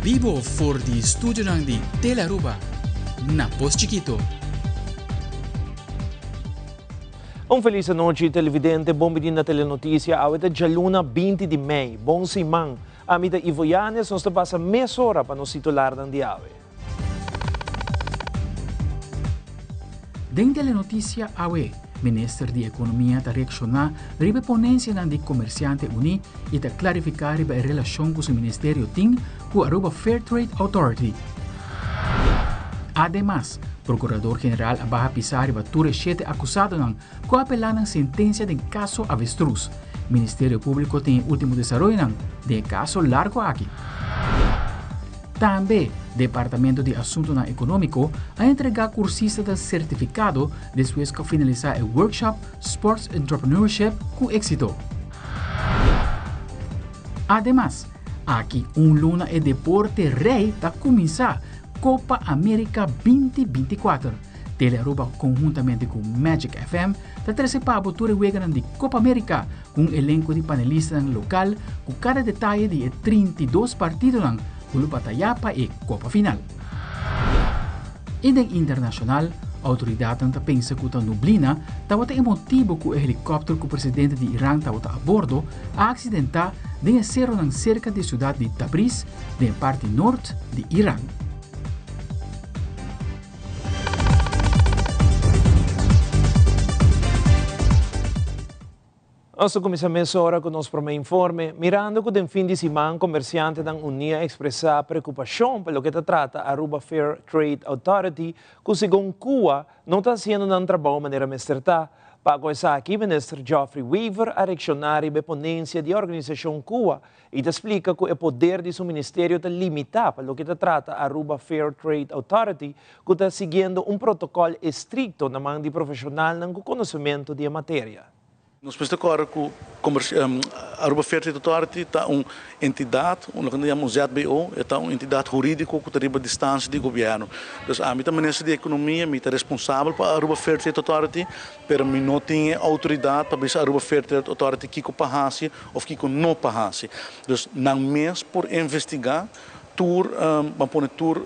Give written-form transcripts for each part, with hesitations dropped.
bibo for di studionan di Telearuba na Pos Chikito. Un felis anochi televidente, bon bini na Telenoticia. Awe ta djaluna 20 di mei. Bon siman. Ami ta Ivo Yanes, nos ta pasa mesora pa nos titularnan di awe. Den Telenoticia awe, Minister di Economia ta reacciona riba e ponencianan di Comerciante Uní y ta clarifica riba e relacion cu su ministerio tin cu Aruba Fair Trade Authority. Ademas, Procurador General a baha pisa riba tur e shete acusadonan cu a apela nan sentencia den caso Avestruz. Ministerio Publico tin e ultimo desaroyonan den e caso largo aki. Tambe, Departamento di Asuntonan Economico a entrega cursistanan certificado despues cu a finalisa e workshop Sports Entrepreneurship cu exito. Ademas, aki un luna e deporte rey ta cuminsa, Copa America 2024. Telearuba conhuntamente cu Magic FM ta trece pa bo tur e weganan di Copa America cu un elenco di panelistanan local cu cada detaye di e 32 partidonan cu lo bataya pa e Copa final. I den internacional, autoridadnan ta pensa cu ta nublina tabata e motibo cu e helicopter cu presidente di Iran tabata a bordo a accidenta den e ceronan cerca di e ciudad di Tabriz den e parti noord di Iran. Nos ta kuminsá mesora ku nos promé informe, mirando ku den fin di siman komersiantenan uní a ekspresá preokupashon pa loke ta trata Aruba Fair Trade Authority ku segun kua no ta hasiendo nan trabou manera mester ta. Pa ku esaki Minister Geoffrey Wever a reakshoná riba e ponensia di e organisashon kua i ta splika ku e poder di su ministerio ta limitá pa loke ta trata Aruba Fair Trade Authority ku ta siguiendo un protokòl estrikto na man di profeshonalnan ku konosementu di e materia. Nos mester kòrda ku Aruba Fair Trade Authority ta un entidat, loke nan ta yama un ZBO, e ta un entidat hurídiko ku ta riba distansia di gobièrnu. Dus ami ta minister di Ekonomia, mi ta responsabel pa Aruba Fair Trade Authority, pero mi no tin e outoridat pa bisa Aruba Fair Trade Authority kiko pa hasi òf kiko no pa hasi. Dus nan mes por investigá Tur, ban pone tur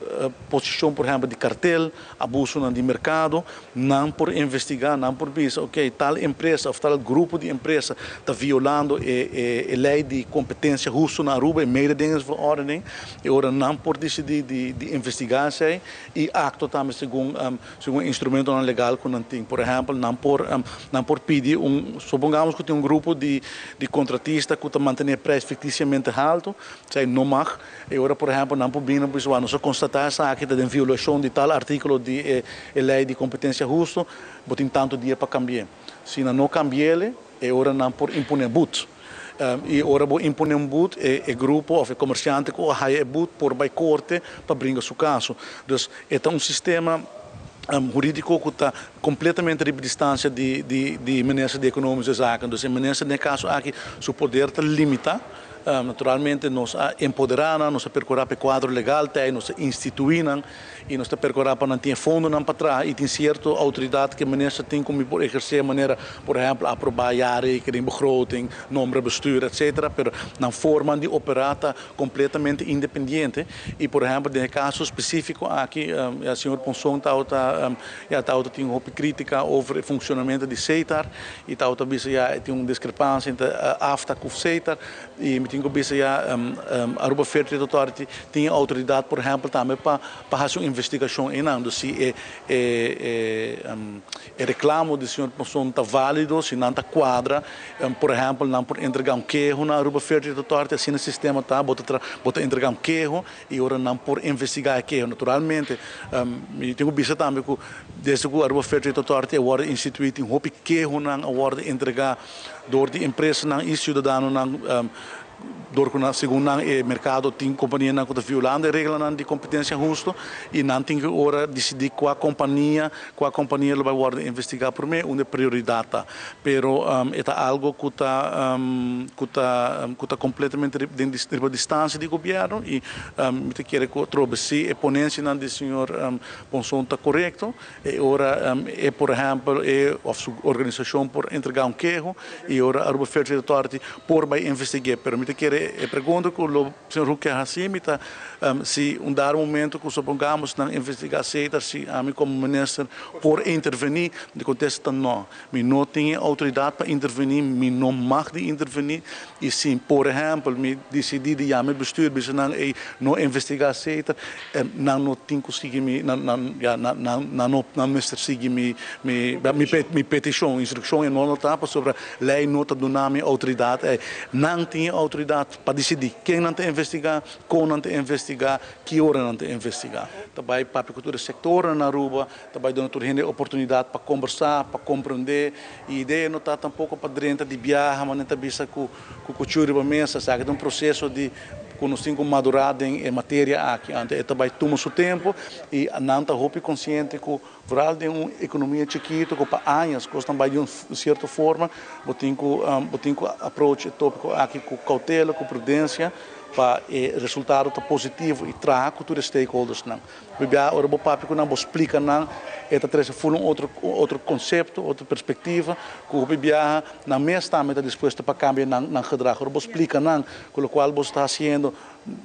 posishon por ehèmpel di kartel, abusonan di merkado, nan por investigá, nan por bisa ok tal empresa òf tal grupo di empresa ta violando e e lei di kompetensia hustu na Aruba, e mededingingsverordening, e ora nan por disidí di di investigá esei i aktua tambe segun segun e instrumentonan legal ku nan tin. Por ehèmpel nan por nan por pidi un, supongamos ku tin un grupo di di kontratista ku ta mantené preis fiktisiamente haltu, Esei no mag. E ora, por ehèmpel, nan por bini bisa, Nos a konstatá esaki ta den violashon di tal artíkulo di e lei di kompetensia hustu, bo tin tantu dia pa kambi'é. Si nan no kambi'el, e ora nan por imponé but. I ora bo imponé un but, e grupo òf e komersiante ku a haya e but por bai korte pa bringa su kaso. Dus, e ta un sistema hurídiko ku ta kompletamente riba distansia di Minister di Ekonomische Zaken. Dus e minister den e kaso aki su poder ta limitá. Naturalmente nos a empoderá nan, nos a perkurá pa e kuadro legal ta ei, nos a instituí nan i nos ta perkurá pa nan tin e fondonan pa traha i tin sierto outoridat ku e minister tin ku mi por ehersé manera por ehèmpel aprobá jaarrekening, begroting, nombra bestuur etcetera, pero nan forma di operá ta kompletamente independiente i por ehèmpel den e kaso spesífiko aki ya señor Ponson tabata ya tabata tin hopi krítika over e funshonamentu di Setar I tabata bisa ya e tin un diskrepansia entre AFTA ku Setar i mi tin ku bisa ya Aruba Fair Trade Authority tin e outoridat por ehèmpel tambe pa pa hasi un investigashon einan. Dus si e e e reklamo di señor Ponson ta válido, si nan ta kuadra, por ehèmpel nan por entregá un keho na Aruba Fair Trade Authority, asina e sistema ta, bo ta bo ta entregá un keho i ora nan por investigá e keho. Naturalmente mi tin ku bisa tambe ku Desde ku Aruba Fair Trade Authority a wòrdu instituí tin hopi kehonan a wòrdu entregá dor di empresanan i siudadanonan dor ku nan segun nan e merkado tin kompanianan ku ta violando e reglanan di kompetensia hustu i nan tin ku ora disidí kua kompania kua kompania lo bai wòrdu investigá promé unda e prioridat ta. Pero e ta algu ku ta ku ta ku ta kompletamente den riba distansia di gobièrnu i mi ta kere ku atrobe si e ponensianan di señor Ponson ta korekto, e ora e por ehèmpel e òf su organisashon por entregá un keho i ora Aruba Fair Trade Authority por bai investig'é. Pero mi ta. ta kere e pregunta ku lo señor Hoek ke hasi mi ta si un dado momento ku supongamos nan investigá Setar si ami komo minister por intervení, mi kontesta ta no. Mi no tin e outoridat pa intervení, mi no mag di intervení i si por ehèmpel mi disidí di yama e bestuur bisa nan ey no investigá Setar, nan no tin ku sigui mi, nan nan ya nan nan no nan mester sigui mi mi mi petishon, instrukshon e no lo ta pasobra lei no ta duna mi outoridat ey. Nan tin e outoridat pa disidí ken nan ta investigá, kon nan ta investigá, ki ora nan ta investigá. Ta bai papia ku tur e sektornan na Aruba, Ta bai duna tur hende oportunidat pa kombersá, pa komprendé. E idea no ta tampoko pa drenta di biaha, ma nan ta bisa ku ku kuchú riba mesa. Esaki ta un proseso di ku nos tin ku madurá den e materia aki. Anto e ta bai tuma su tempu i nan ta hopi konsiente ku vooral den un ekonomia chikitu ku pa añas kosnan bai di un sierto forma, bo tin ku bo tin ku aproach e topiko aki ku koutela, ku prudensia pa e resultado ta positivo i traha ku tur e stakeholdersnan. Bibia ora bo papia ku nan, bo splika nan, e ta trese ful un otro otro konsepto, otro perspektiva, ku hopi biaha nan mes tambe ta dispuesto pa kambia nan nan gedrag. Ora bo splika nan ku lokual bo sta hasiendo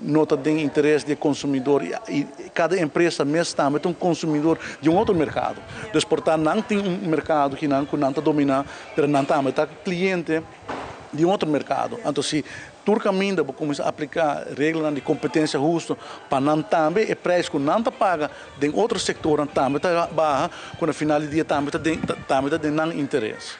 no ta den interes di e konsumidor i i kada empresa mes tambe ta un konsumidor di un otro merkado. Dus por ta nan tin un merkado kinan ku nan ta dominá, pero nan tambe ta kliente di un otro merkado. Anto si Tur kaminda bo kuminsá apliká reglanan di kompetensia hustu pa nan tambe e preis ku nan ta paga den otro sektornan tambe ta baha, ku na final di dia tambe ta den tambe ta den nan interes.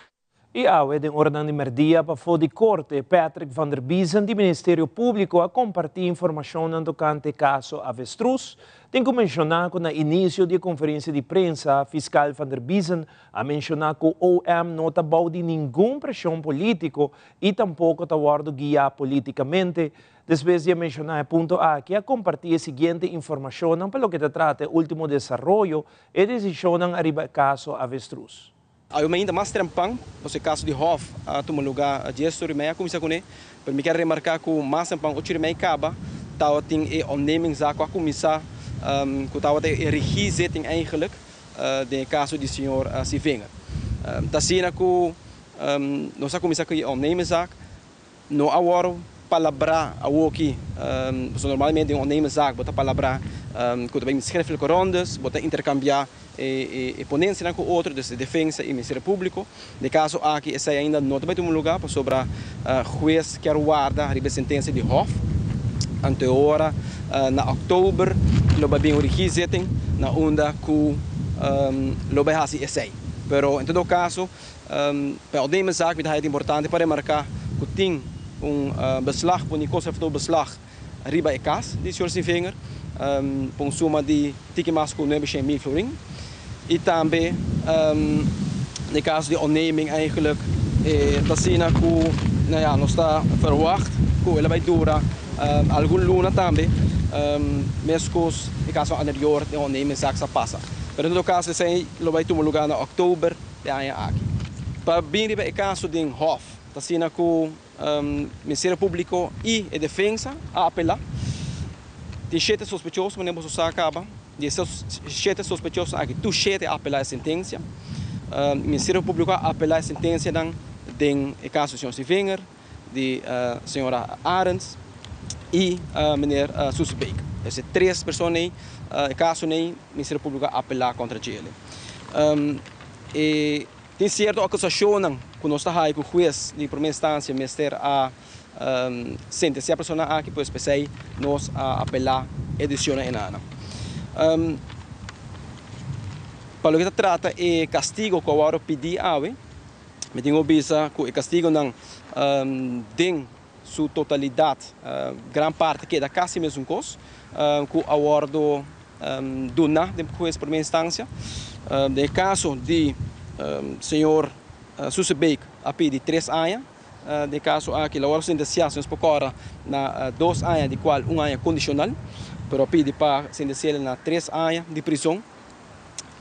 I awe den oranan di mèrdia pafó di korte, Patrick van der Biezen di Ministerio Públiko a kompartí informashonnan tokante e kaso Avestruz. Tin ku menshoná ku na inisio di e konferensia di prensa, fiskal van der Biezen a menshoná ku OM no ta bou di ningun preshon polítiko i tampoko ta wòrdu guiá polítikamente. Despues di a menshoná e punto aki, a kompartí e siguiente informashonnan pa loke ta trata e último desaroyo e desishonnan ariba e kaso Avestruz. Awe mainta mas trempan, pasobra e kaso di Hof a tuma lugá dies ora i mei a kuminsá kuné, pero mi kier remarká ku mas trempan ocho ora i mei kaba tabatin e ontnemingszaak ku a kuminsá ku tabata e regiezitting eigenlijk den e kaso di señor Sivinger. Ta asina ku Nos a kuminsá ku e ondernemerszaak. No a wòrdu palabrá awoki, pasobra normalmente den un ondernemerszaak bo ta palabrá ku ta bai schriftelijke rondes, bo ta interkambiá e ponensianan ku otro, dus e defensa i Ministerio Públiko. Den e kaso aki esei ainda no ta bai tuma lugá pasobra hues kier warda riba e sentensia di Hof. Anto e ora na òktober lo bai bin un regiezitting na unda ku lo bai hasi esei. Pero en todo kaso Pa ondernemerszaak mi ta haya importante pa remarca cu tin un beslag, poni conservador beslag riba e cas di señor Stinvinger pa un suma di tiki mas cu nuebe shen mil florin. Y tambe den caso di onderneming eigenlijk ta asina cu nou ja nos ta verwacht cu el a bay dura algun luna tambe mescos e caso anterior den ondernemerszaak sa pasa. Pero en todo caso esey lo bay tuma lugar na october. E aña aki. Pa bin riba e kaso den Hof, ta asina ku Ministerio Públiko i e defensa a apelá. Tin shete sospechoso, manera boso sa kaba. Di e shete sospechosonan aki, tur shete a apelá e sentensia. Ministerio Públiko a apelá e sentensianan den e kaso di señor Sivinger, di señora Arends i meneer Soesebeek. Esei tres persona ei, e kaso ei, Ministerio Públiko a apelá kontra djele. E tin sierto akusashonnan ku nos ta haya ku hues di promé instansia mester a sentensiá personanan aki, pues p'esei nos a apelá e desishonnan enanan. Pa loke ta trata e kastigo ku a wòrdu pidí awe, mi tin ku bisa ku e kastigonan den su totalidat gran parti keda kasi mesun kos ku a wòrdu duna den hues promé instansia. Den e kaso di señor Susebeek a pidi tres aña, den e kaso aki lo a wòrdu sentensiá si nos por kòrda na dos aña di kual un aña kondishonal, pero a pidi pa sentensi'el na tres aña di prizon.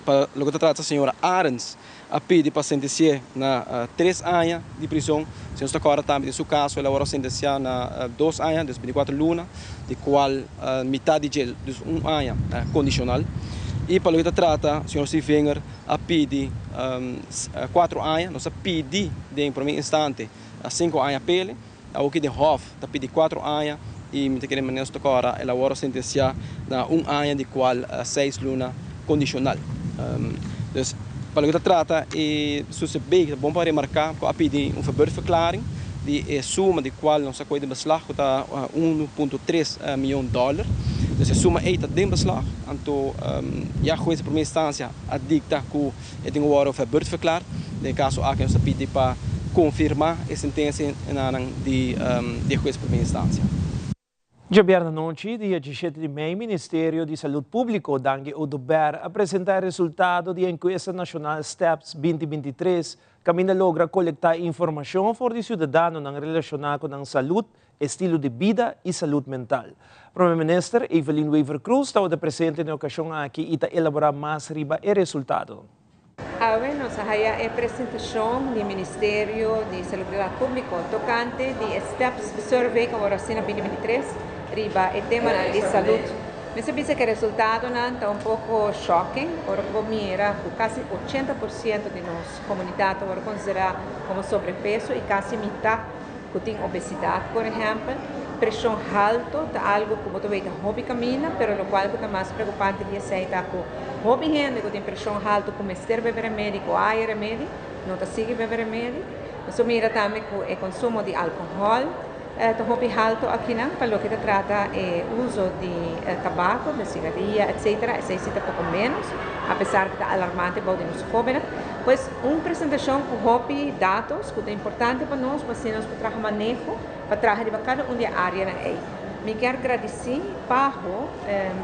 Pa loke ta trata señora Arends a pidi pa sentensi'é na tres aña di prizon. Si nos ta kòrda tambe den su kaso el a wòrdu sentensiá na dos aña, dus bintikuater luna, di kual mitat di dje, dus un aña, kondishonal. I pa loke ta trata señor Sievinger a pidi kuatro aña, nos a pidi den promé instante sinku aña p'el. Awoki den Hof ta pidi 4 aña y mi ta kere manera nos ta cora el a worde sentencia na un aña di cual 6 luna condicional. Dus pa loke ta trata e Susebeek ta bon pa remarca cu a pidi un verbeurdverklaring di e suma di cual nos a coge den beslag cu ta 1.3 miyon dollar. Dus e suma ey ta den beslag anto ya huez di primera instancia a dicta cu e tin cu worde verbeurdverklaard. Den e caso aki nos ta pidi pa confirma e sentencia di e huez di primera instancia. Djabièrnè anochi, dia dishete di mei, Ministerio di Salud Públiko, Dangui Oduber, a presentá e resultado di e enkuesta nashonal Steps 2023, kaminda logra kolektá informashon for di siudadanonan relashoná ku nan salud, estilo di bida i salud mental. Prome Minister Evelyn Wever-Croes tabata presente na e okashon aki i ta elaborá mas riba e resultadonan. Awe nos a haya e presentacion di Ministerio di Salubridad Publico tocante di e STEPS Survey cu a worde haci na 2023 riba e temanan di salud. Mester bisa cu e resultadonan ta un poco shocking ora cu bo mira cu casi 80% di nos comunidad ta worde considera como sobrepeso y casi mitad cu tin obesidad por ehempel. Presion halto ta algo cu bo ta weta hopi camina, pero locual cu ta mas preocupante di esey ta cu hopi hende cu tin presion halto cu mester bebe remedi, cu a haya remedi, no ta sigui bebe remedi. Nos a mira tambe cu e consumo di alcohol ta hopi halto akinan pa loke ta trata e uso di tabaco, di cigaria, etcetera, esey si ta poco menos, a pesar cu ta alarmante bou di nos hobennan. Pues un presentacion cu hopi datos cu ta importante pa nos pa asina nos por traha maneho pa traha riba cada un di e areanan ey. Mi kier gradici PAHO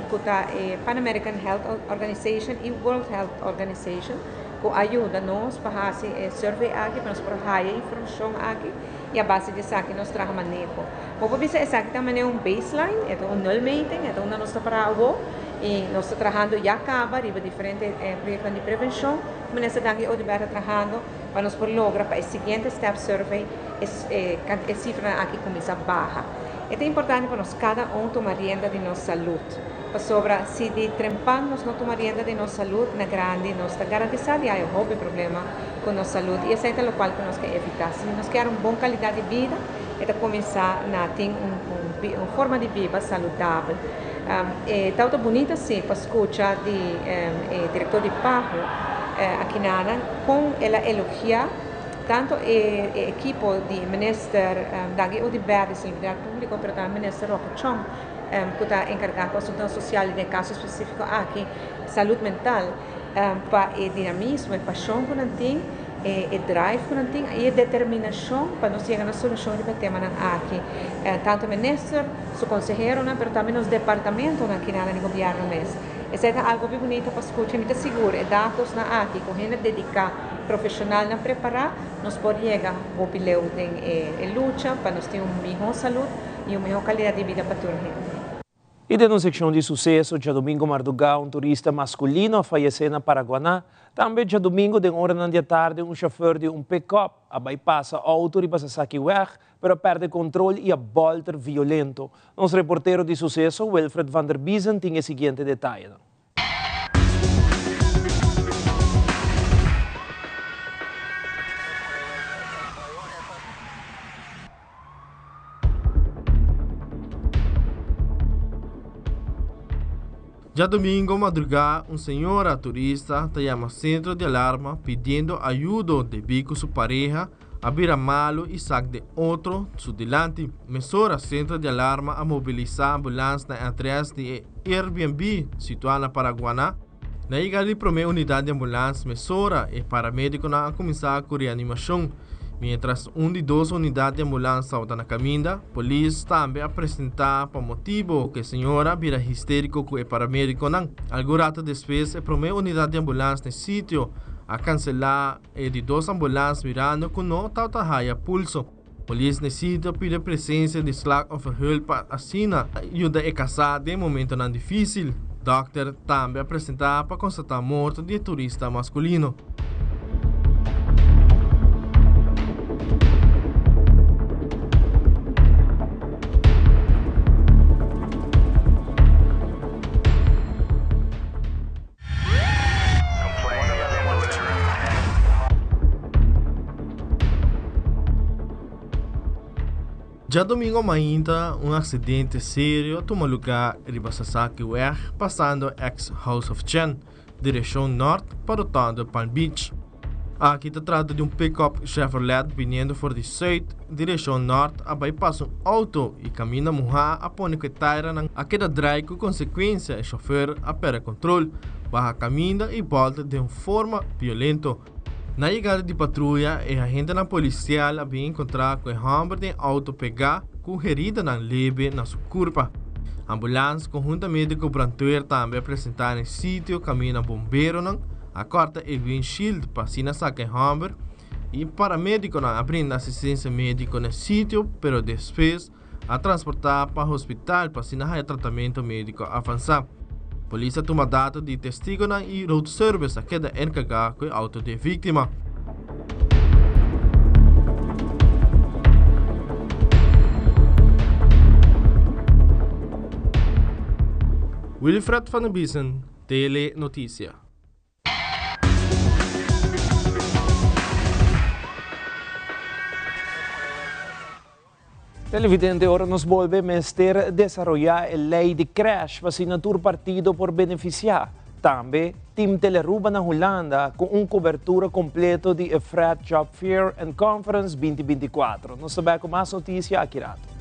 cu ta e Pan American Health Organization y World Health Organization cu a yuda nos pa haci e survey aki pa nos por haya informacion aki y a base di esaki nos traha maneho. Bo por bisa esaki ta manera un baseline, e ta un nulmeting, e ta unda nos ta para awo y nos ta trahando ya caba riba diferente proyectonan di prevencion. Minister Dangui Oduber ta trahando pa nos por logra pa e siguiente step survey e cifranan aki cuminsa baha. E ta importante pa nos cada un tuma rienda di nos salud, pasobra si di trempan nos no tuma rienda di nos salud na grandi nos ta garantisa di haya hopi problema cu nos salud y esey ta locual cu nos ke evita. Si nos kier un bon calidad di bida e ta cuminsa na tin un forma di biba saludabel. E tabata bunita si pa scucha di e director di PAHO akinanan con el a elogia tanto e ekipo di Minister Dangui Oduber di Salubridad Publico pero tambe Minister Rocco Chong cu ta encarga cu asuntonan social y den e caso specifico aki salud mental pa e dinamismo, e pasion cu nan tin, e drive cu nan tin y e determinacion pa nos yega na solucion riba e temanan aki. Tanto Minister, su conseheronan, pero tambe nos departamentonan kinan di gobierno mes. Esey ta algo hopi bunita pa scucha y mi ta sigur e datosnan aki cu hende dedica, profesionalnan prepara, nos por yega hopi leu den e lucha pa nos tin un miho salud y un miho calidad di bida pa tur hende. I den un sekshon di suseso, djadumingu mardugá un turista maskulino a fayesé na Paraguaná. Tambe djadumingu den oranan di atardi un shofèr di un pick-up a bai pasa outo riba Sasakiweg, pero a pèrdè kontrol i a bòlter violento. Nos reportero di suseso, Wilfred van der Biezen tin e siguiente detayenan. Djadomingo madrugá un señora turista ta yama sentro di alarma pidiendo ayudo debí ku su pareha a bira malu i sak den otro su dilanti. Mesora sentro di alarma a mobilisá ambulans na e adrès di e Airbnb situá na Paraguaná. Na yegada di promé unidat di ambulans mesora e paramedikonan a kuminsá ku reanimashon. Miéntras un di dos unidat di ambulans tabata na kaminda, polis tambe a presentá pa motibu ku e señora a bira histériko ku e paramedikonan. Algun rato despues e promé unidat di ambulans na e sitio a kanselá e di dos ambulans mirando ku no tabata haya pulso. Polis na e sitio a pidi e presensia di slachtofferhulp pa asina yuda e kasá den momentonan difísil. Dòkter tambe a presentá pa konstatá morto di e turista maskulino. Djadomingo mainta un accidente serio a tuma lugar riba Sasakiweg pasando ex House of Chen, direccion nort pa rotonde Palm Beach. Aki ta trata di un pick-up Chevrolet biniendo for di zuid direccion nort a bay pasa un auto y caminda muha a pone cu e tairanan a keda draai cu consecuencia e chauffeur a perde control, baha caminda y bolta den un forma violento. Na yegada di patruya e agentenan policial a bin encontra cu e homber den auto pega cu heridanan leve na su curpa. Ambulans conhuntamente cu brandweer tambe a presenta na e sitio caminda bomberonan a corta e windshield pa asina saca e homber y paramediconan a brinda asistencia medico na e sitio pero despues a transporta pa hospital pa asina haya tratamento medico avansa. Polis a tuma dato di testigonan y road service a keda encarga cu e auto di e victima. Wilfred van der Biesen, Tele Noticia. Televidente, ora nos bolbe mester desaroyá e lei di crèsh pa asina tur partido por benefisiá. Tambe Team Telearuba na Hulanda ku un kobertura kompleto di e Fred Job Fair and Conference 2024. Nos ta bek ku mas notisia aki rato.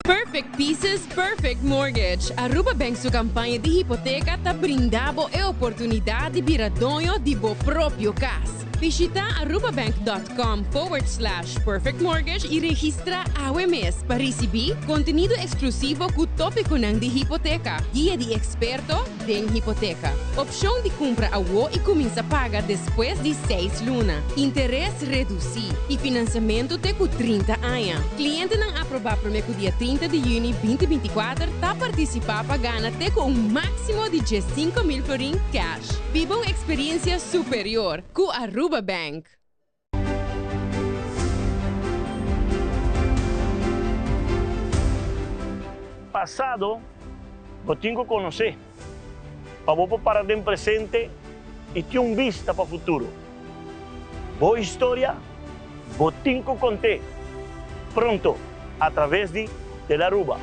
Perfect Pieces, Perfect Mortgage. Aruba Bank su campaña di hipoteca ta brinda bo e oportunidad di bira doño di bo propio cas. Bishita arubabank.com forward slash perfectmortgage y registra awe mes pa ricibi contenido exclusivo cu topiconan di hipoteca, guia di experto den hipoteca, opcion di cumpra awo y cuminsa paga despues di seis luna, interes reduci y financiamento te cu 30 aña. Clientenan aproba prome cu dia 30 di juni 2024 ta participa pa gana te cu un maximo di 15,000 florin cash. Biba un experiencia superior cu Aruba Bank. Pasado bo tin cu conoce pa bo por para den presente y tin un bista pa futuro. Bo historia bo tin cu conte pronto a traves di Telaruba.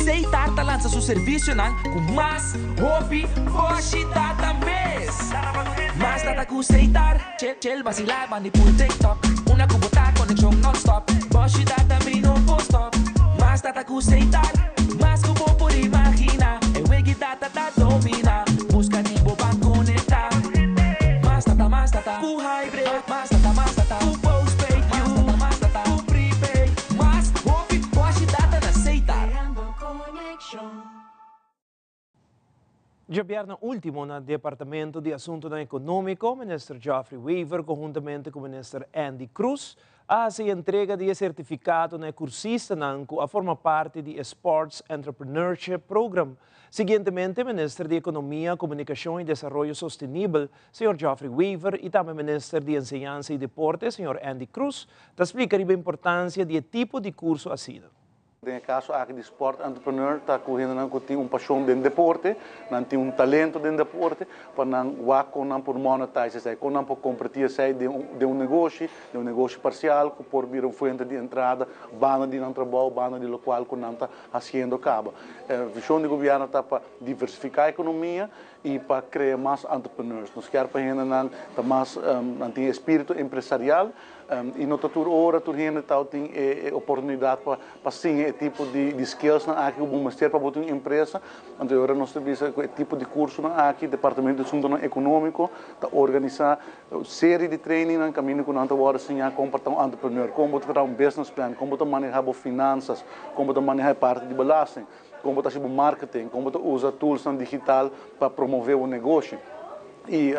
Seitar ta lansa su servisionan ku mas hopi boshi data mes. Mas data ku Seitar, Chel chel basilá bandi pul TikTok. Una ku bo ta konekshon nònstòp. Boshi data mi no por stòp. Mas data ku Seitar, mas ku bo por imaginá. E wegi data ta dominá. Buska di bo ban konektá. Mas data, mas data ku hybrid. Mas data, mas data ku postpaid. Mas data, mas data ku prepaid. Mas hopi boshi data na Setar. Djabièrnè último na Departamento di Asuntonan Ekonómiko, Minister Geoffrey Wever konhuntamente ku Minister Endy Croes a hasi e entrega di e sertifikado na e kursistanan ku a forma parti di e Sports Entrepreneurship Program. Siguientemente Minister di Ekonomia, Komunikashon i Desaroyo Sostenibel, señor Geoffrey Wever i tambe Minister di Enseñansa i Deporte, señor Endy Croes, ta splika riba importansia di e tipo di kurso asina. Den e kaso aki di Sport Entrepreneur ta ku hendenan ku tin un pashon den deporte, nan tin un talento den deporte, pa nan wak kon nan por monetize esei, kon nan por kombertí esei den un den un negoshi, den un negoshi parsial ku por bira un fuente di entrada banda di nan trabou, banda di lokual ku nan ta hasiendo kaba. E vishon di gobièrnu ta pa diversifiká ekonomia i pa krea mas entrepreneurs. Nos kier pa hendenan ta mas, nan tin e espíritu empresarial i no ta tur ora tur hende tau tin e oportunidat pa pa siña e tipo di di skillsnan aki ku bo mester pa bo tin un empresa. Anto e ora nos ta bisa ku e tipo di kursonan aki Departamento di Asuntonan Ekonómiko ta organisá serie di trainingnan kaminda ku nan ta wòrdu siña kon pa ta un entrepreneur, kon bo ta traha un business plan, kon bo ta manehá bo finansas, kon bo ta manehá e parti di belasting. Kon bo ta hasi bo marketing, kon bo ta usa toolsnan digital pa promove bo negoshi. I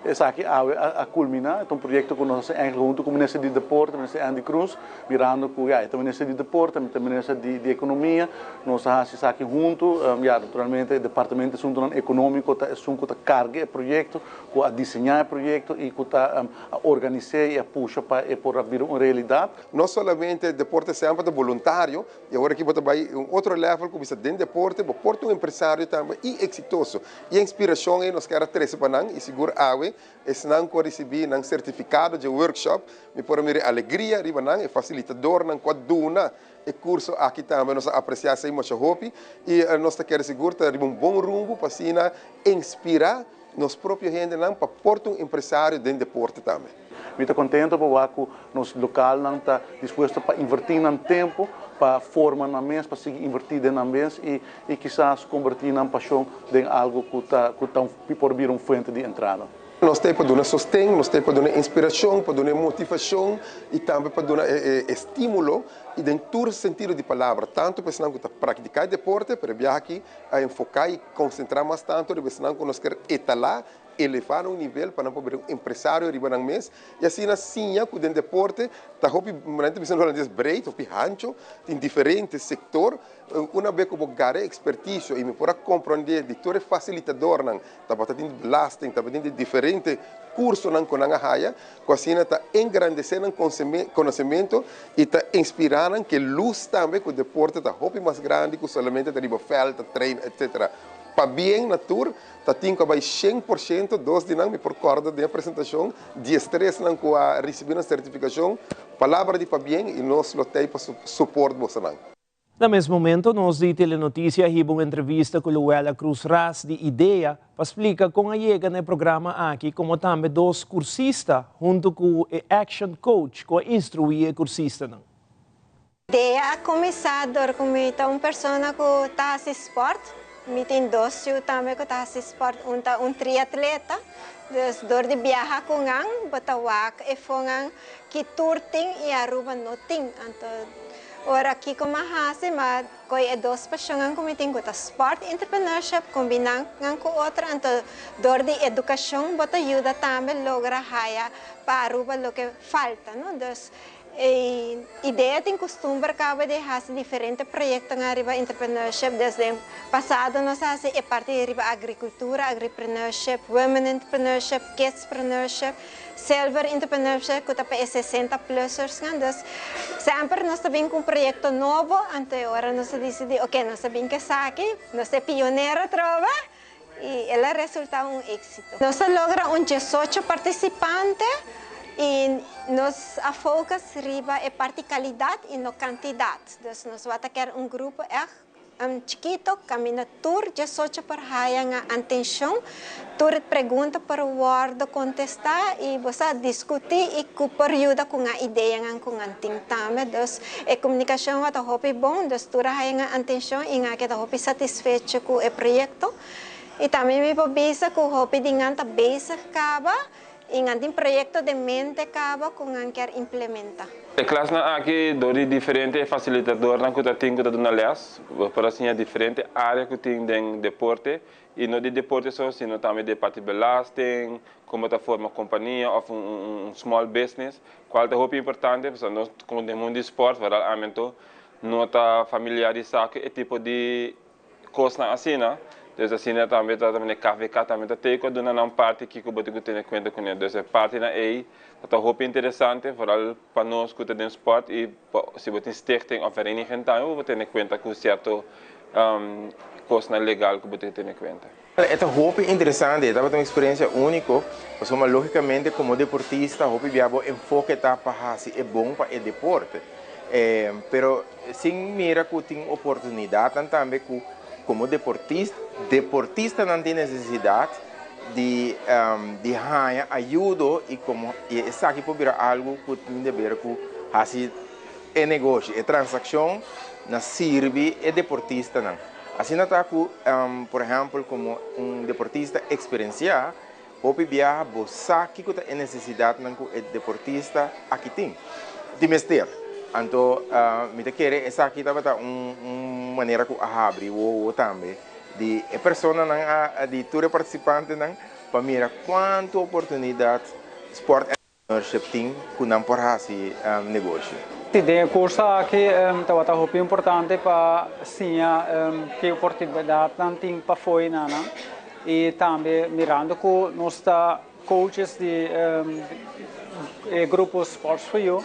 Esaki awe a culmina, ta un proyecto cu nos a haci eigenlijk hunto cu Minister di Deporte, Minister Endy Croes, mirando cu ya e ta Minister di Deporte, mi ta Minister di Economia, nos a haci esaki hunto, ya naturalmente e Departamento di Asuntonan Economico ta esun cu ta carga e proyecto, cu a diseña e proyecto y cu ta a organise y a pusha pa e por a bira un realidad. No solamente deporte semper ta boluntario, y awor aki bo ta bay un otro level cu bisa den deporte bo por ta un empresario tambe y exitoso. Y e inspiracion ey nos kier a trece pa nan y sigur awe esnan cu a ricibi nan certificado dje workshop mi por a mira e alegria riba nan, e facilitadornan cu a duna e curso aki tambe nos a aprecia esey masha hopi y nos ta kere sigur ta riba un bon rumbo pa asina inspira nos propio hendenan pa por ta un empresario den deporte tambe. Mi ta contento pa wak cu nos localnan ta dispuesto pa inverti nan tempo pa forma nan mes, pa sigui inverti den nan mes y y kisas converti nan pasion den algo cu ta cu ta por bira un fuente di entrada. Nos ta ei pa duna sosten, nos ta ei pa duna inspiracion, pa duna motivacion y tambe pa duna e estimulo y den tur sentido di palabra, tanto pa esnan cu ta practica e deporte, pero e biaha aki a enfoca y concentra mas tanto riba esnan cu nos kier etala, eleva na un nivel pa nan por bira un empresario riba nan mes y asina siña cu den deporte ta hopi, nan ta bisa na holandes breed, hopi hancho, tin diferente sector, una bes cu bo gara e experticio y mi por a comprende di tur e facilitadornan, tabata tin di belasting, tabata tin di diferente cursonan cu nan a haya, cu asina ta engrandece nan conocemento y ta inspira nan cu e luz tambe cu deporte ta hopi mas grandi cu solamente ta riba veld, ta train, etc. Pabien na tur, ta tin cu a bay 100%, dos di nan mi por corda den e presentacion, diestres nan cu a ricibi nan certificacion, palabra di pabien y nos lo tey pa support bosonan. Na mes momento nos di Telenoticia a hiba un entrevista cu Luella Cruz Ras di idea pa splica con a yega na e programa aki como tambe dos cursista hunto cu e action coach cu a instrui e cursistanan. Idea a cuminsa dor cu mi ta un persona cu ta haci sport. Mi tin dos yu tambe cu ta haci sport, un ta un triatleta. Dus dor di biaha cu nan bo ta wak e fonan ki tur tin y Aruba no tin. Anto ora kico m'a haci m'a coy e dos pasionnan cu mi tin cu ta sport y entrepreneurship combina nan cu otro anto dor di educacion bo ta yuda tambe logra haya pa Aruba loke falta no. Dus E idea tin custumber caba di haci diferente proyectonan riba entrepreneurship. Desde pasado nos a haci e parti riba agricultura, agripreneurship, women entrepreneurship, kidspreneurship, silver entrepreneurship cu ta pa e 60 plusersnan. Dus semper nos ta bin cu un proyecto nobo, anto e ora nos a dicidi ok nos a bin cu esaki, nos ta e pionero atrobe y el a resulta un exito. Nos a logra un 18 participante y nos a focus riba e parti calidad y no cantidad. Dus nos wata kier un grupo echt chikito caminda tur 18 por haya nan atencion, tur pregunta por wordo contesta y bo sa discuti y cu por yuda cu nan ideanan cu nan tin tambe. Dus e comunicacion wata hopi bon, dus tur a haya nan atencion y nan a keda hopi satisfecho cu e proyecto. Y tambe mi por bisa cu hopi di nan ta bezig caba y nan tin proyecto den mente caba cu nan kier implementa. E klasnan aki dor di diferente facilitadornan cu ta tin cu ta duna les por a siña diferente area cu tin den deporte y no di deporte so sino tambe di parti belasting, como ta forma compania of un small business cual ta hopi importante pasobra nos como den mundo di sport vooral ami anto no ta familiarisa cu e tipo di Kosnan asina, dus asina tambe ta tambe KVK tambe ta tei ku a duna nan parti kiko bo tin ku tene kuenta kuné. Dus e partinan ei ta ta hopi interesante, vooral pa nos ku ta den sport i pa si bo tin stichting òf vereniging tambe bo por tene kuenta ku sierto kosnan legal ku bo tin ku tene kuenta. E ta hopi interesante, e tabata un eksperensia úniko, pasobra lógikamente komo deportista hopi bia bo enfoke ta pa hasi e bon pa e deporte. Pero sin mira ku tin oportunidatnan tambe ku komo deportista, deportistanan tin nesesidat di di haña ayudo i komo i esaki por bira algu ku tin deber ku hasi e negoshi, e transakshon na sirbi e deportistanan. Asina ta ku, por ehèmpel, komo un deportista eksperensiá, hopi biaha bo sa kiko ta e nesesidatnan ku e deportista aki tin, tin mester. Anto mi ta kere esaki tabata un manera ku a habri wowo tambe di e personanan, di tur e partisipantenan. pa mira kuantu oportunidat sport entrepreneurship tin ku nan por hasi negoshi. Den e kurso aki tabata hopi importante pa siña ki oportunidatnan tin pa fo'i nan i tambe mirando ku nos ta coaches di e grupo Sports for You,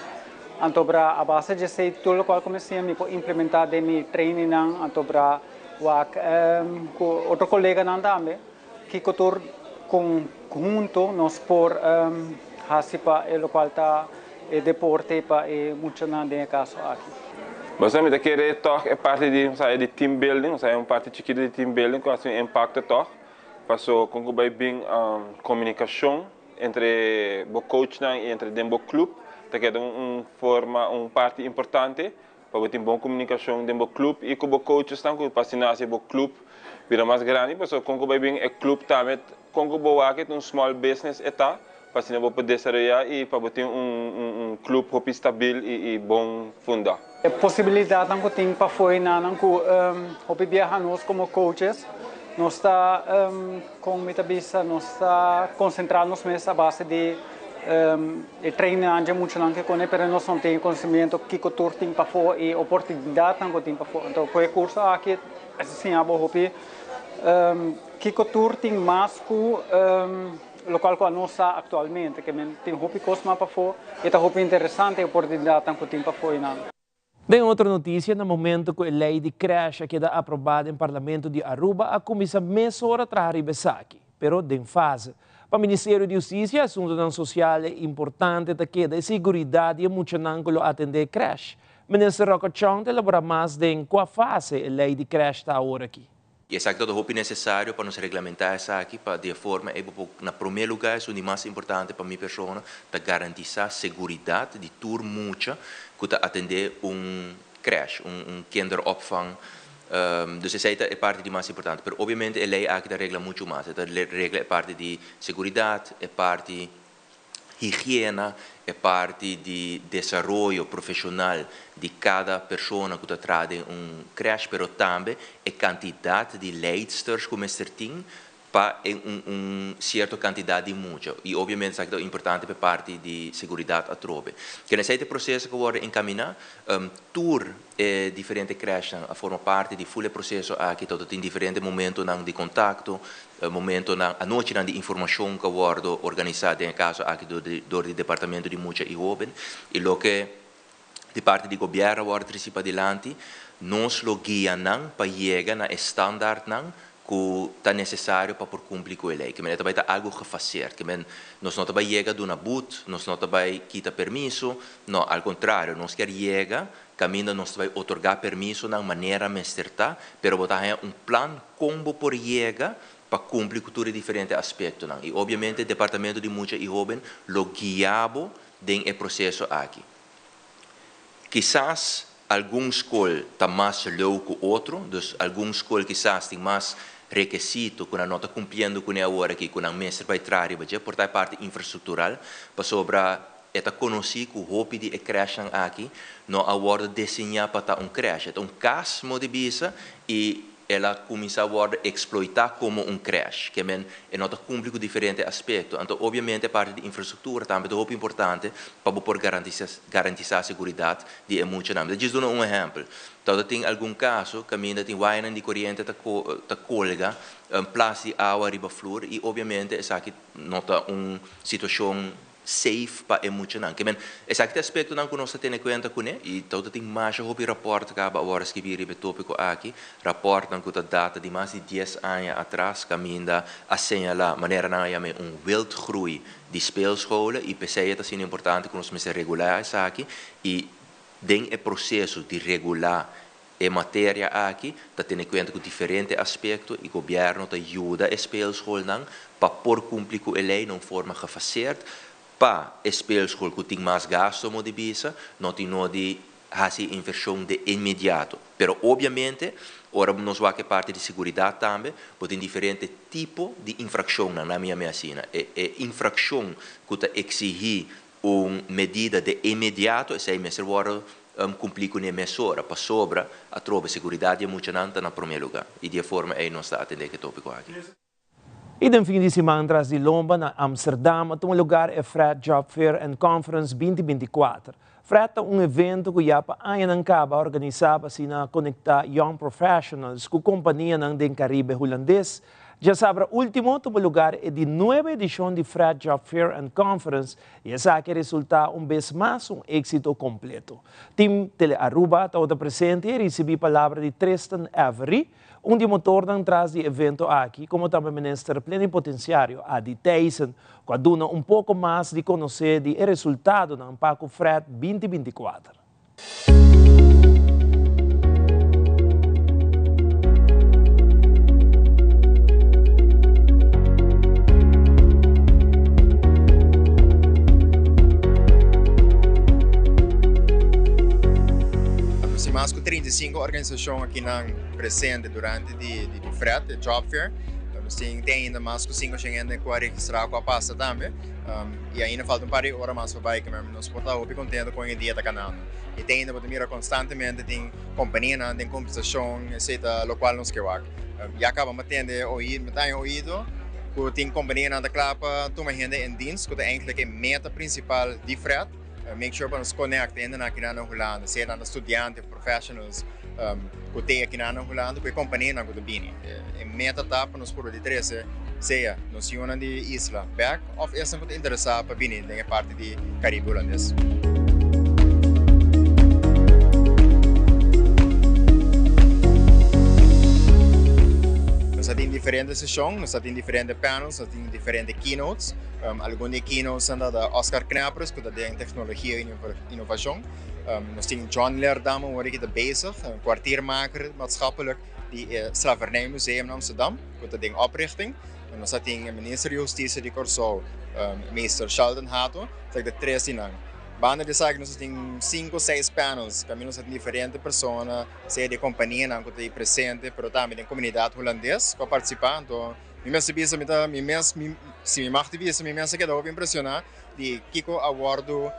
anto bra a base di esei tur lokual ku mi siña mi por implementá den mi trainingnan, anto bra wak ku otro koleganan tambe kiko tur kon hunto nos por hasi pa e lokual ta e deporte pa e muchanan den e kaso aki. Pasobra mi ta kere tòg e parti di, di team building, osea un parti chikitu di team building ku hasi un impakto tòg. Paso con cu bay bin comunicacion entre bo coachnan y entre den bo club ta keda un forma, un parti importante pa bo tin bon comunicacion den bo club y cu bo coachesnan cu pa asina haci bo club bira mas grandi. Paso con cu bay bin e club tambe con cu bo wak e ta un small business e ta pa asina bo por desaroya y pa bo tin un club hopi stabil y bon funda. E posibilidadnan cu tin pa fo'i nanan cu hopi biaha nos como coaches nos ta, con mi ta bisa, nos ta concentra nos mes a base di e trainingnan dje muchanan ke cone, pero nos no tin e conocimiento kico tur tin pafo y oportunidadnan cu tin pafo. Anto cu e curso aki a siña bo hopi kico tur tin mas cu Locual cu a nos sa actualmente, ke men tin hopi cos mas pafó y ta hopi interesante e oportunidadnan cu tin pafó eynan. Den otro noticia, na momento cu e ley di crèche a keda aproba den Parlamento di Aruba a cuminsa mesora traha riba esaki, pero den fase. Pa Ministerio di Husticia y Asuntonan Social e importante ta keda e siguridad di e muchanan cu lo atende e crèche. Minister Rocco Chong ta elabora mas den cua fase e ley di crèche ta awor aki. I esaki ta hopi nesesario pa nos reglamentá esaki pa di e forma ei bo por, na promé lugá esun di mas importante pa mi persona, ta garantisá seguridat di tur mucha ku ta atendé un krèsh, un kinderopvang. Dus esei ta e parti di mas importante. Pero obviamente e lei aki ta regla muchu mas. E ta regla e parti di seguridat, e parti higiena, e parti di desaroyo profesional di cada persona cu ta traha den un crèche, pero tambe e cantidad di leidsters cu mester tin pa un un cierto cantidad di mucha. Y obviamente esaki ta importante pa e parti di seguridad atrobe. Kende esey ta e proceso cu a wordo encamina. Tur e diferente crèchenan a forma parti di ful e proceso aki, ta tin diferente momentonan di contacto, Momentonan, anochinan di informashon ku a wòrdu organisá den e kaso aki dor di dor di Departamento di Mucha i Hóben i loke di parti di gobièrnu a wòrdu trisi padilanti, nos lo guia nan pa yega na e standaardnan ku ta nesesario pa por kumpli ku e lei. Ke men e ta bai ta algu gefaseerd. Ke men nos no ta bai yega duna but, nos no ta bai kita permiso, no, al kontrario, nos kier yega kaminda nos ta bai otorgá permisonan manera mester ta, pero bo ta haña un plan Kon bo por yega pa kumpli ku tur e diferente aspektonan? I obviamente Departamento di Mucha i Hóben lo guia bo den e proseso aki. Kisas algun skol ta mas leu ku otro, dus algun skol kisas tin mas rekesito ku nan no ta kumpliendo kuné awor aki ku nan mester bai traha riba dje, por ta e parti infrastruktural, pasobra e ta konosí ku hopi di e krèshnan aki no a wòrdu deseñá pa ta un krèsh. E ta un kas, mo di bisa, i el a kuminsá wòrdu eksploitá komo un krèsh. Ke men e no ta kumpli ku diferente aspekto. Anto obviamente e parti di infrastruktura tambe ta hopi importante pa bo por garantisá seguridat di e muchanan. Mi ta djis duna un ehèmpel. Tabata tin algun kaso kaminda tin wayanan di koriente ta ta kolga plas di awa riba flur i obviamente esaki no ta un situashon safe pa e muchanan. Ke men, esaki ta aspektonan ku nos ta tene kuenta kuné i tou ta tin masha hopi rapòrt kaba awor a skibí riba e tópiko aki, rapòrtnan ku ta data di mas di dies aña atras kaminda a señalá manera nan a yam'é un wildgroei di speelscholen i p'esei e ta asina importante ku nos mester regulá esaki i den e proseso di regulá e materia aki ta tene kuenta ku diferente aspekto i gobièrnu ta yuda e speelschoolnan pa por kumpli ku e lei na un forma gefaseerd pa e speelschool ku tin mas gasto mo di bisa no tin no di hasi e invershon de inmediato. Pero obviamente ora nos wak e parti di seguridat tambe bo tin diferente tipo di infrakshonnan na mi a mi asina e e infrakshon ku ta eksihí Un medida de inmediato, esei mester wòrdu kumplí kuné mesora, pasobra atrobe seguridat di e muchanan ta na promé lugá i di e forma ei nos ta atendé ku e tópiko aki. Y den fin di siman tras di lomba na Amsterdam a tuma lugar e Fred Job Fair and Conference 2024. Fred ta un evento cu ya pa añanan caba a organisa pa asina conecta young professionals cu companianan den Caribe Hulandes. Djasabra ultimo tuma lugar e di nuebe edicion di Fred Job Fair and Conference y esaki a resulta un bes mas un exito completo. Team Telearuba tabata presente y a ricibi palabra di Tristan Avery, Un di e motornan tras di e evento aki, como tambe Minister Plenipotenciario Adi Thijssen, cu a duna un poco mas di conoce di e resultadonan pa cu Fred 2024. Nos tin mas cu 35 organisacion akinan presente durante di di FRED, e Job Fair. Nos tin te ainda mas ku 500 hende ku a registrá ku a pasa tambe. I ainda falta un par di ora mas pa bai, kemey nos por ta hopi kontento kon e dia ta kanando. I te ainda bo ta mira konstantemente tin kompanianan den kombersashon, esei ta lokual nos ke wak. Ya kaba mi a tende oí, mi ta haña oido ku tin kompanianan ta kla pa tuma hende en dienst, ku ta eigentlik e meta prinsipal di FRED. Make sure pa nos connect hendenan akinan na Hulanda, sea nan ta studiante of professionals cu te akinan na Hulanda cu e companianan cu ta bini. E meta ta pa nos puru di trece sea nos yunan di isla bek of esnan cu ta interesa pa bini den e parti di Caribe Hulandes. Nos a tin diferente sesion, nos a tin diferente panels, nos a tin diferente keynotes. Algun di e keynotes nan ta Oscar Knappers ku ta den teknologia i inovashon. Nos tin John Leerdam awor ki ta bezig, kwartiermaker maatschappelijk di e Slavernijmuseum na Amsterdam ku ta den oprichting. Nos a tin e minister di Hustisia di Kòrsou, meester Sheldon Hato, esaki ta tres di nan. Banda di esaki nos a tin sinku o seis panels kaminda nos a tin diferente persona, sea di kompanianan ku ta presente pero tambe den komunidat hulandes ku a partisipá. Anto Mi mester bisa mi ta mi mes mi si mi mag di bisa mi mes a keda hopi impresioná di kiko a wòrdu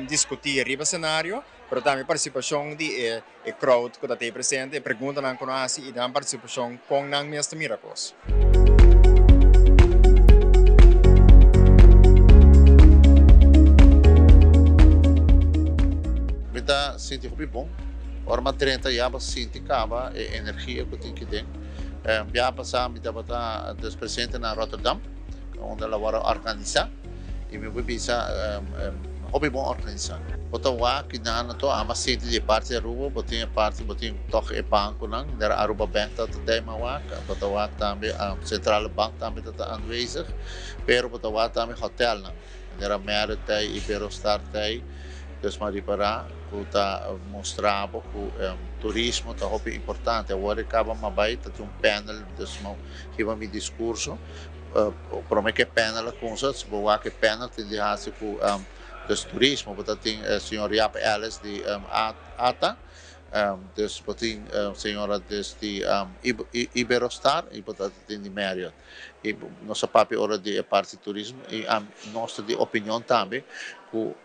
diskutí riba senario, pero tambe partisipashon di e e crowd ku ta tei presente, e preguntanan ku nan hasi i nan partisipashon kon nan mes ta mira kos. Mi ta sinti hopi bon ora mi a drenta ya pa sinti kaba e energia ku tin ki den. Biaha pasá mi tabata dus presente na Rotterdam, unda lo wòrdu organisá i mi por bisa hopi bon organisá. Bo ta wak i nan anto ama sinti di e parti di Aruba, bo tin e parti, bo tin tòg e bankonan, der Aruba Bank ta ta dei wak, bo ta wak tambe Centrale Bank tambe ta ta aanwezig, pero bo ta wak tambe hotelnan, der Marriott tei, Iberostar tei, dus mi a ripará ku ta mustra bo ku turismo ta hopi importante. Awor e kaba mi a bai ta tin un panel, dus mi hiba mi diskurso. Prome ku e panel a kumsa, si bo wak e panel tin di hasi ku dus turismo. Bo ta tin señor Jaap Ellis di ata, dus bo tin señora dus di Iberostar i bo ta tin di Marriott. I nos a papia ora di e parti turismo i nos ta di opinion tambe ku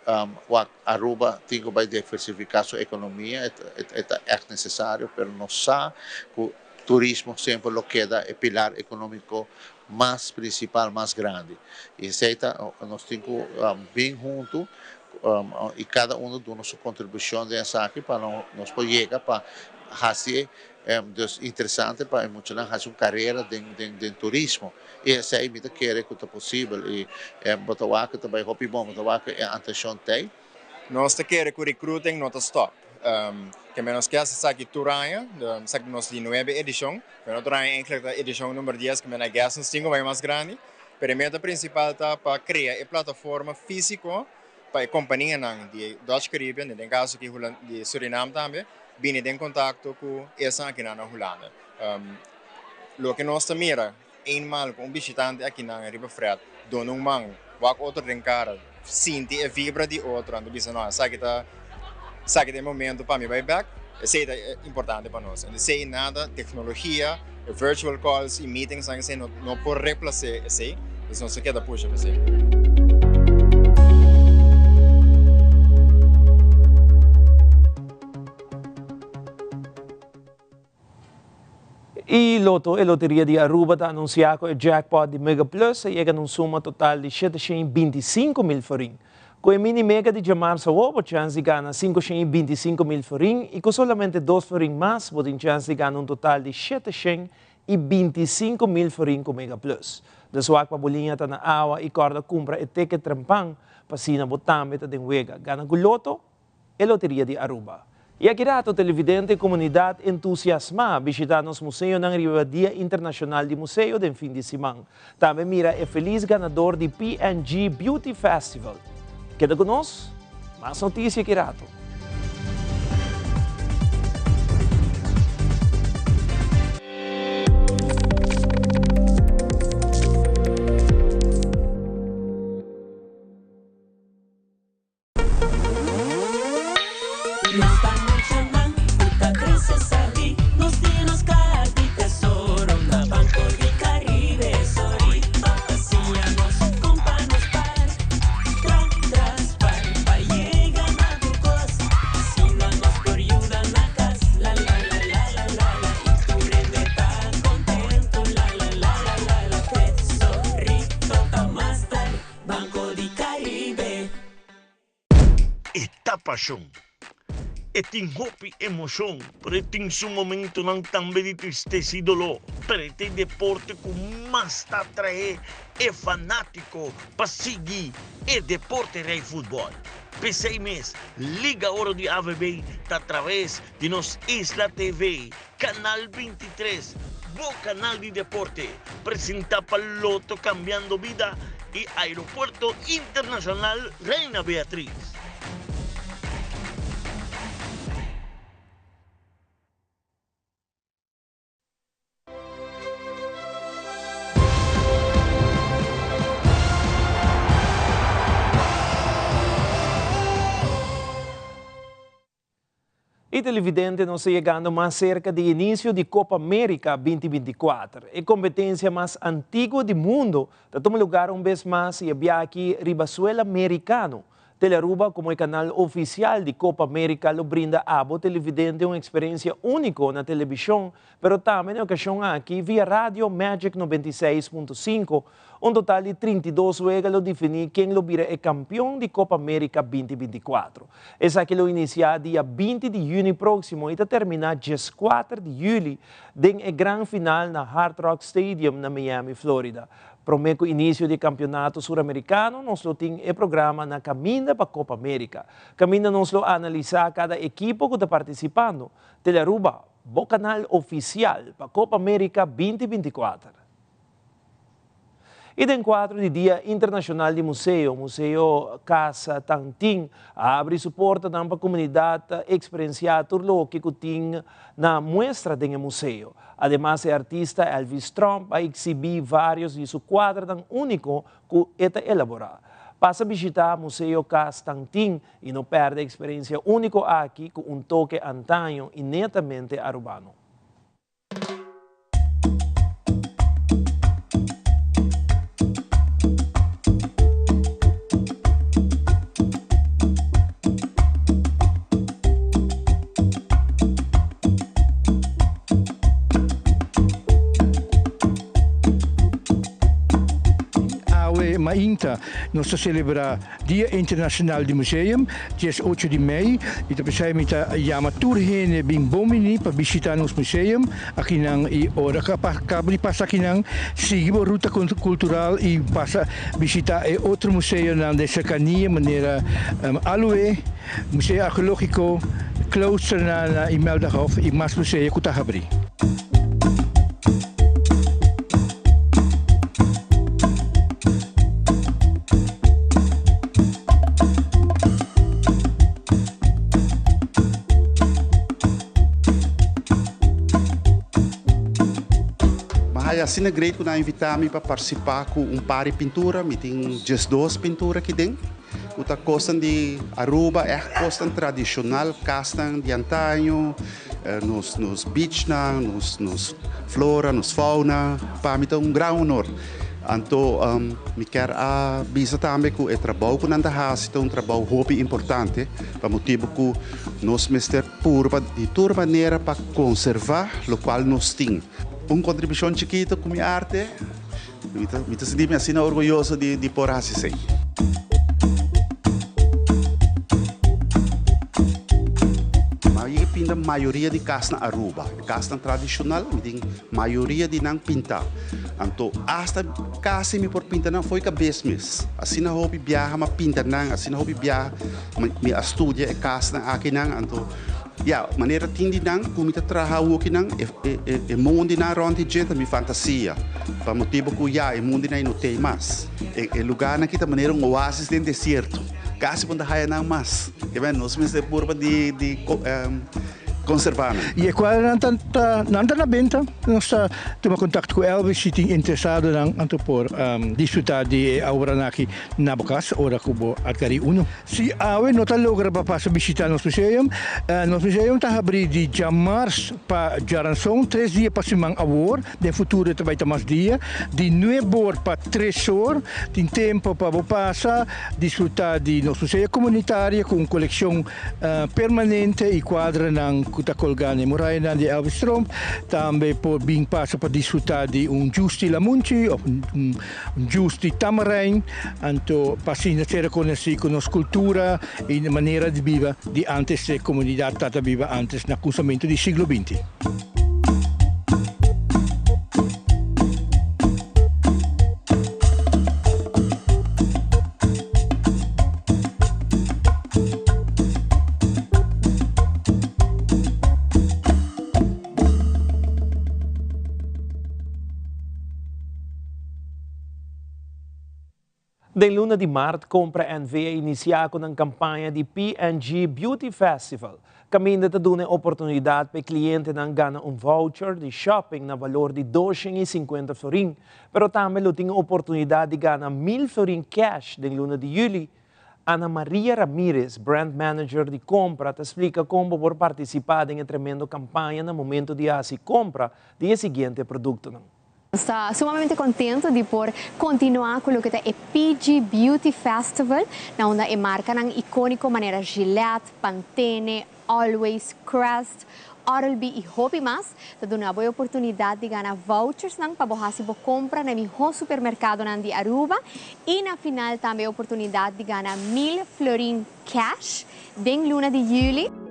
wak Aruba tin ku bai diversifiká su ekonomia, e ta ègt nesesario, pero nos sa ku turismo semper lo keda e pilar ekonómiko mas prinsipal, mas grandi. I esei ta nos tin ku bin huntu i kada uno duna su kontribushon den esaki pa nos por yega pa hasi Dus interesante pa e muchanan haci un carera den den turismo y esey mi ta kere cu ta posibel y bo ta wak cu ta bay hopi bon, bo ta wak cu e antencion t'ey. Nos ta kere cu recruiting no ta stop. Ke menos ke haci esaki tur aña, esaki nos di nuebe edicion, pero otro aña eigenlijk ta edicion number dies, ke men I guess nos tin cu bay mas grandi, pero e meta principal ta pa crea e plataforma fisico pa e kompanianan di Dutch Caribbean, den kaso aki di Surinam tambe, bini den kontakto ku esnan akinan na Hulanda. Loke nos ta mira eenmaal ku un bishitante akinan riba Fred duna un man, wak otro den kara, sinti e vibra di otro, anto bisa no esaki ta esaki ta e momento pa mi bai bek, esei ta importante pa nos. Esei nada teknologia, virtual calls i meetings nan esei no por replase esei, dus nos ta keda pusha pa esei. Y Lotto, e loteria di Aruba ta anuncia cu e jackpot di Mega Plus a yega na un suma total di 725 mil florin. Cu e mini mega di djamarzo awo bo chance di gana 525 mil florin y cu solamente dos florin mas bo tin chance di gana un total di 725 mil florin cu Mega Plus. Dus wak pa bo liña ta na awa y corda cumpra e ticket trempan pa asina bo tambe ta den wega. Gana cu Lotto, e loteria di Aruba. Y aki rato televidente y comunidad entusiasma bishita nos museonan riba Dia Internacional di Museo den fin di siman. Tambe mira e feliz ganador di PNG Beauty Festival. Keda cu nos, mas noticia aki rato. Nos ta muchanan ku ta krese sabí, nos tin nos kaha di tesoro na Banco di Caribe. Sorry pa siña nos kon pa nos par, tra tras par pa yega na tur kos. Asina nos por yuda na kas, la la la la la la la i tur hende ta kontento, la la la la la la. Tesorito ta mas tar, Banco di Caribe. E ta pashon. E tin hopi emoshon, pero e tin su momentonan tambe di tristesa i doló. Pero e ta e deporte ku mas ta atraé e fanátiko pa sigui e deporte rei futbòl. P'esei mes, Liga Oro di AVB ta atraves di nos Isla TV, Kanal 23, bo kanal di deporte, presentá pa Lotto Cambiando Bida i Aeropuerto Internacional Reina Beatriz. Y televidente nos ta yegando mas cerca di inicio di Copa America 2024. E competencia mas antiguo di mundo ta tuma lugar un bes mas y e biaha aki riba suela mericano. Telearuba como e canal oficial di Copa America lo brinda abo televidente un experiencia unico na television pero tambe na e ocasion aki via radio Magic 96.5. Un total di 32 wega lo defini ken lo bira e campeon di Copa America 2024. Esaki lo inicia dia 20 di juni proximo y ta termina 14 di juli den e gran final na Hard Rock Stadium na Miami, Florida. Prome cu inicio di e campeonato Suramericano nos lo tin e programa na caminda pa Copa America. Caminda nos lo analisa cada ekipo cu ta participando. Telearuba, bo canal oficial pa Copa America 2024. I den kuadro di Dia Internashonal di Museo, Museo Casa Tantin a abri su portanan pa komunidat eksperensiá tur loke ku tin na muestra den e museo. Ademas e artista Elvis Tromp a eksibí vários di su kuadranan úniko ku e ta elaborá. Pasa bishitá Museo Cas Tantin i no pèrdè eksperensia úniko aki ku un toke antaño i netamente arubano. Awe mainta nos ta celebra Dia Internacional di Museum, 18 di mei, y ta pesey mi ta yama tur hende bin bon bini pa bishita nos museum akinan y ora cu a caba di pasa akinan sigui bo ruta cultural y pasa bishita e otro museonan den cercania manera Aloe, Museo Archeologico, Klooster na Imeldahof y mas museo cu ta habri. Mi haya asina great ku nan a invita mi pa partisipa ku un par di pintura. Mi tin 12 pintura aki den. Ku ta kosnan di Aruba, ègt kosnan tradishonal, kasnan di antaño, nos nos beachnan, nos nos flora, nos fauna. Pa mi ta un gran honor. Anto mi kier a bisa tambe ku e trabou ku nan ta hasi ta un trabou hopi importante pa motibu ku nos mester purba di tur manera pa konservá lokual nos tin. un kontribushon chikitu ku mi arte, mi ta mi ta sinti mi asina orguyoso di di por hasi esei. Mi a yega pinta mayoria di kas na Aruba, kasnan tradishonal mi tin mayoria di nan pintá. Anto asta kasi mi por pinta nan fo'i kabes mes. Asina hopi biaha mi a pinta nan, asina hopi biaha mi a studia e kasnan akinan. Anto ya, manera tin di nan ku mi ta traha awokinan, e mondinan rònt di dje ta mi fantasia. Pa motibu ku ya e mundinan ei no tei mas. E lugarnan aki ta manera un oasis den desierto. Kasi bo no ta haya nan mas. Nos mester purba di konservá nan. I e kuadronan ta ta nan ta na benta. Nos ta tuma kontakto ku Elvis si tin interesadonan anto por disfrutá di e obranan aki na bo kas ora ku bo adkerí uno. Si awe no ta logra pa pasa bishitá nos museum, nos museum ta habrí di djamars pa djaranson, tres dia pa siman awor, den futuro e ta bai ta mas dia, di nuebor pa tresor. Tin tempo pa bo pasa disfrutá di nos museo komunitario ku un kolekshon Permanente y cuadranan cu ta colga na e murayanan di Elvis Tromp. Tambe por bin pasa pa disfruta di un juice di lamunchi of un juice di tamarijn. Anto pa asina ser reconoci cu nos cultura y manera di biba di antes e comunidad tata biba antes na cuminsamento di siglo binti. Den luna di mart Compra NV a inicia cu nan campaña di P&G Beauty Festival, caminda ta duna e oportunidad pa e clientenan gana un voucher di shopping na valor di 250 florin, pero tambe lo tin e oportunidad di gana 1000 florin cash den luna di juli. Ana Maria Ramirez, brand manager di Compra, ta splica con bo por participa den e tremendo campaña na momento di haci compra di e siguiente productonan. Nos ta sumamente contento di por continua cu loke ta e PG Beauty Festival, na unda e marcanan iconico manera Gillette, Pantene, Always, Crest, Oral-B y hopi mas ta duna bo e oportunidad di gana vouchersnan pa bo haci bo compra na e miho supermercadonan di Aruba y na final tambe e oportunidad di gana mil florin cash den luna di juli.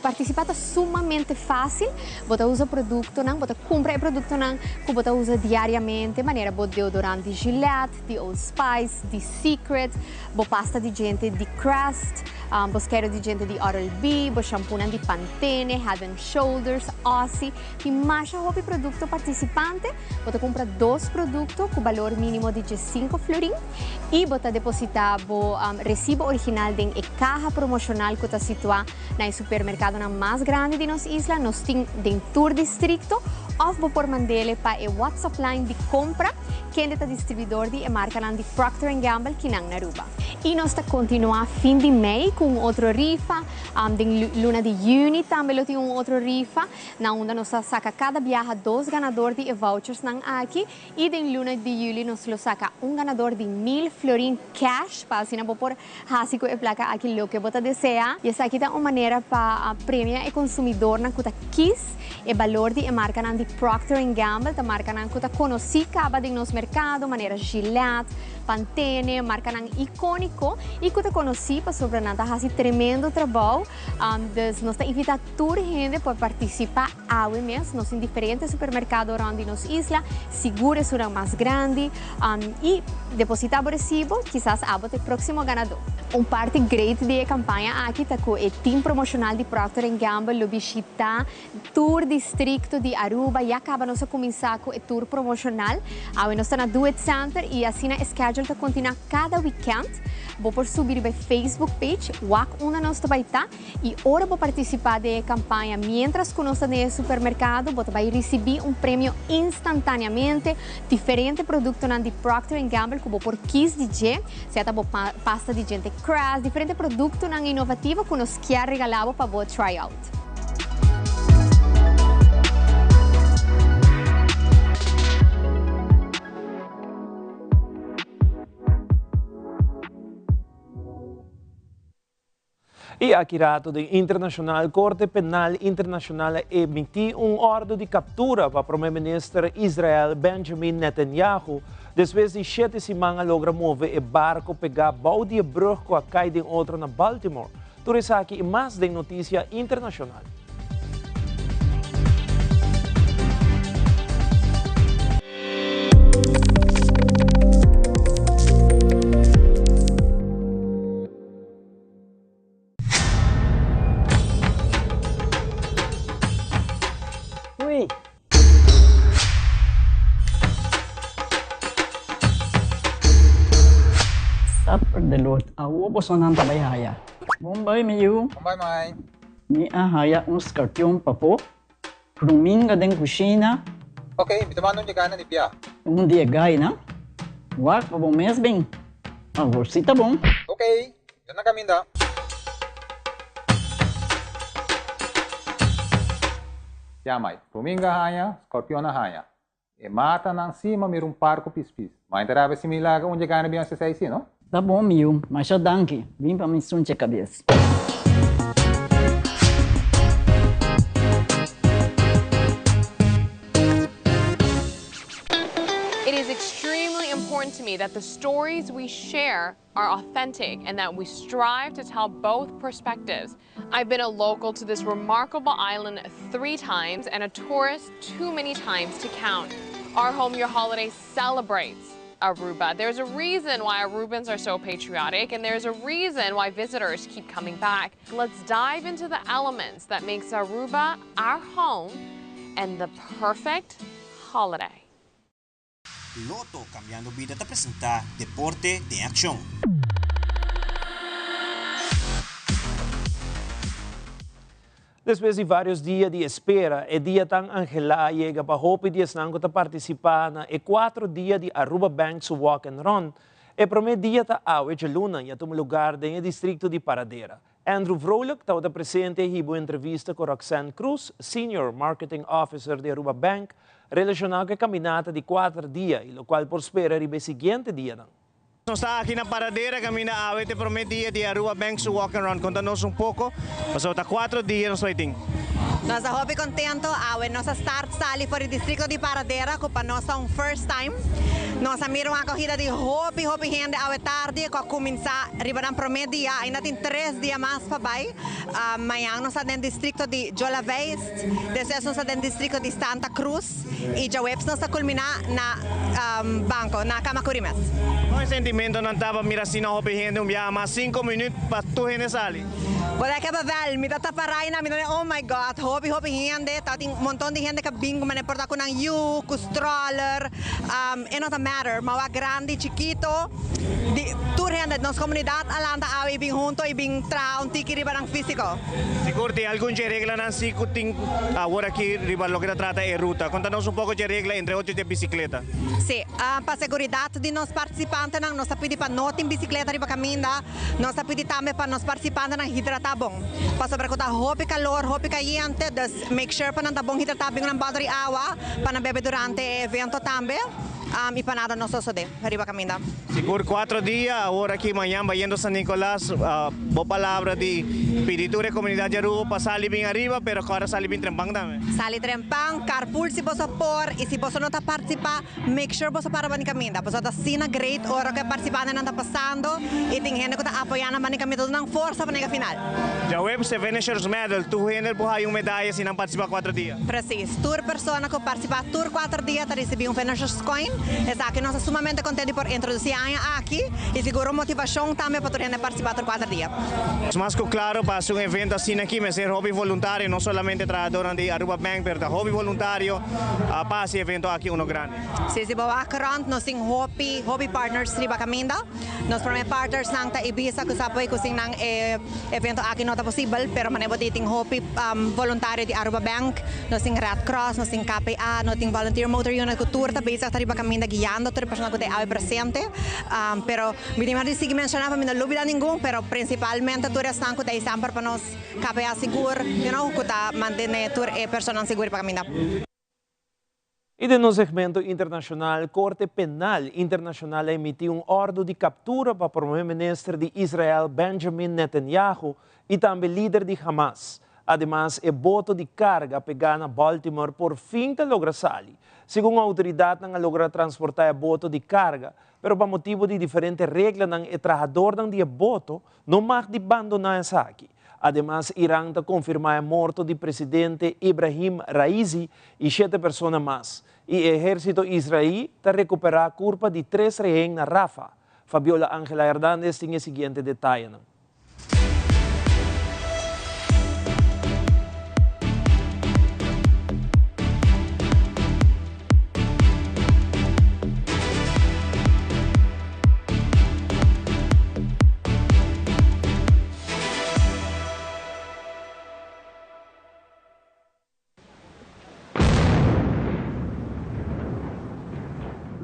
Partisipá ta sumamente fásil. Bo ta usa produktonan, bo ta kumpra e produktonan ku bo ta usa diariamente, manera bo deodorant di Gillette, di Old Spice, di Secret, bo pasta di djente di Crest, bo skero di djente di Oral-B, bo shampunan di Pantene, Head and Shoulders, Aussie. Tin masha hopi produkto partisipante. Bo ta kumpra dos produkto ku balor mínimo di diesinko florin i bo ta depositá bo resibo original den e kaha promoshonal ku ta situá na e supermerkadonan mas grandi di nos isla. Nos tin den tur distrikto òf bo por mand'ele pa e WhatsApp line di kompra kende ta distribuidor di e markanan di Procter and Gamble kinan na Aruba. I nos ta kontinuá fin di mei ku un otro rifa. Den luna di yüni tambe lo tin un otro rifa na unda nos ta saka kada biaha dos ganador di e vouchersnan aki. I den luna di yüli nos lo saka un ganador di mil florin cash pa asina bo por hasi ku e plaka aki loke bo ta deseá. I esaki ta un manera pa premia e konsumidornan ku ta kis e balor di e markanan di Procter and Gamble. Ta markanan ku ta konosí kaba den nos merkado manera Gillette, Pantene, markanan ikóniko i ku ta konosí pasobra nan ta hasi tremendo trabou. Dus nos ta invitá tur hende por partisipá awe mes. Nos tin diferente supermerkado rònt di nos isla, sigur esunnan mas grandi. I depositá bo resibo, kisas abo ta e próksimo ganadó. Un parti great di e kampaña aki ta ku e tim promoshonal di Procter and Gamble lo bishitá tur distrikto di Aruba. Ya kaba nos a kuminsá ku e tur promoshonal. Awe nos ta na Do It Center i asina e schedule ta kontinuá kada wikènt. Bo por subi riba e Facebook page, wak unda nos ta bai ta. I ora bo partisipá den e kampaña miéntras ku nos ta den e supermerkado, bo ta bai risibí un premio instantáneamente, diferente produktonan di Procter and Gamble ku bo por kis di dje, sea ta bo pasta di djente Crest, diferente produktonan inovativo ku nos kier regalá bo pa bo try out. Y aki rato den internacional, Corte Penal Internacional a emiti un ordo di captura pa Prome Minister Israel Benjamin Netanyahu despues di shete siman a logra move e barco pega bou di e brug cu a cay den otro na Baltimore. Tur esaki y mas den noticia internacional. Ui. Supper de lot. Awo bosonan ta bai haya. Bon bai mi yu. Bon bai mai. Mi a haya un skarpion pafó. Ruminga den kushina. Ok, mi ta manda un di gaina di bia. Un di e gaina? Wak pa bo mes bin. Awor si ta bon. Ok, mi ta na kaminda. Ya mai, ruminga haña, skorpion a haña. E matanan si ma mira un par ku pispis. Mai ta rabia si mi laga un di e gaina bin hasi esei si, no? Ta bon mi yu, masha danki. Bin pa mi sunche kabes. It is extremely important to me that the stories we share are authentic and that we strive to tell both perspectives. I've been a local to this remarkable island three times and a tourist too many times to count. Our Home Your Holiday celebrates Aruba. There's a reason why Arubans are so patriotic and there's a reason why visitors keep coming back. Let's dive into the elements that makes Aruba our home and the perfect holiday. Lotto Cambiando Bida ta presenta Deporte den Accion. Despues di varios dia di espera, e dia tan anhelá a yega pa hopi di esnan ku ta partisipá na e kuatro dia di Aruba Bank su Walk and Run. E promé dia ta awe djaluna i a tuma lugar den e distrikto di Paradera. Andrew Vrolijk tabata presente e hiba un entrevista ku Roxanne Cruz, Senior Marketing Officer di Aruba Bank, relashoná ku e kaminata di kuater dia i lokual por spera riba e siguiente dianan. Nos ta aki na Paradera kaminda awe ta e prome dia di Aruba Bank su Walk and Run. Konta nos un poko, pasobra ta kuatro dia nos bai tin. Nos ta hopi contento, awe nos a start sali for di districto di Paradera cu pa nos ta un first time. Nos a mira un acogida di hopi hopi hende awe tardi cu a cuminsa riba nan prome dia, ainda tin tres dia mas pa bay. Mañan nos ta den districto di Jolaveist, despues nos ta den districto di Santa Cruz y djaweps nos ta culmina na Banco, na Camacuri mes. Con e sentimentonan ta pa mira asina hopi hende un biaha mas cinco minuut pa tur hende sali? Bo ta keba wel, mi ta tapa raina, mi ta den oh my God, hopi hopi hende, tabatin monton di hende ka bin ku manera por ta ku nan yu, ku stroller, e no ta matter, mawa grandi, chikito, di tur hende, nos komunidat a lanta awe i bin hunto i bin traha un tiki riba nan físiko. Sigur tin algun dje reglanan si ku tin awor aki riba loke ta trata e ruta. Konta nos un poko dje regla entre otro dje bisikleta. Si, pa seguridat di nos partisipantenan nos ta pidi pa no tin bisikleta riba kaminda. Nos ta pidi tambe pa nos participantenan hidratá bon, pasobra ku ta hopi kalor, hopi kayente, dus make sure pa nan ta bon hidratá, bin nan bòter di awa pa nan bebe durante e evento tambe i pa nada no sosodé riba kaminda. Sigur cuatro dia, awor aki mañan bayendo San Nicolas, bo palabra di pidi tur e comunidad di Aruba pa sali bin ariba, pero kòrda sali bin trempan tambe. Sali trempan, carpool si boso por, i si boso no ta participá, Make sure boso para bani caminda. Pasobra ta asina great ora cu e participantenan ta pasando y tin hende cu ta apoya nan bani caminda duna nan forsa pa nega final. Djaweps e Finishers Medal, tur hende por haya un medaya si nan participa cuatro dia. Precies. Tur persona cu participa tur cuatro dia ta ricibi un Finishers Coin. Esaki nos ta sumamente contento di por introduci e aña aki y sigur un motivacion tambe pa tur hende participa tur cuatro dia. Mas cu claro pa haci un evento asina aki mester hopi voluntario, no solamente trahadornan di Aruba Bank pero ta hopi voluntario. Pa hasi evento aki uno grandi. Si, si bo wak rond nos tin hopi, hopi partners riba caminda. Nos prome partnersnan ta Ibisa cu sa poi cu sin nan e evento aki no ta posibel, pero manera bo di tin hopi voluntario di Aruba Bank, nos tin Red Cross, nos tin KPA, nos tin Volunteer Motor Unit cu tur ta bezig ta riba caminda guiando tur e persona cu ta awe presente. Pero mi tin mester di sigui menciona pa mi no lubida ningun, pero principalmente tur esnan cu ta ei semper pa nos. KPA sigur, you know, ku ta mantene tur e personan sigur pa kaminda. I den nos segmento internashonal, Korte Penal Internashonal a emití un òrdu di kaptura pa Prome Minister di Israel Benjamin Netanyahu i tambe lider di Hamas. Ademas, e boto di karga pegá na Baltimore por fin ta logra sali. Segun outoridatnan a logra transportá e boto di karga, pero pa motibu di diferente reglanan e trahadornan di e boto no mag di bandoná esaki. Ademas, Iran ta konfirmá e morto di presidente Ebrahim Raisi i shete persona mas. I e ehérsito israelí ta rekuperá kurpa di tres rehen na Rafah. Fabiola Angela Hernandez tin e siguiente detayenan.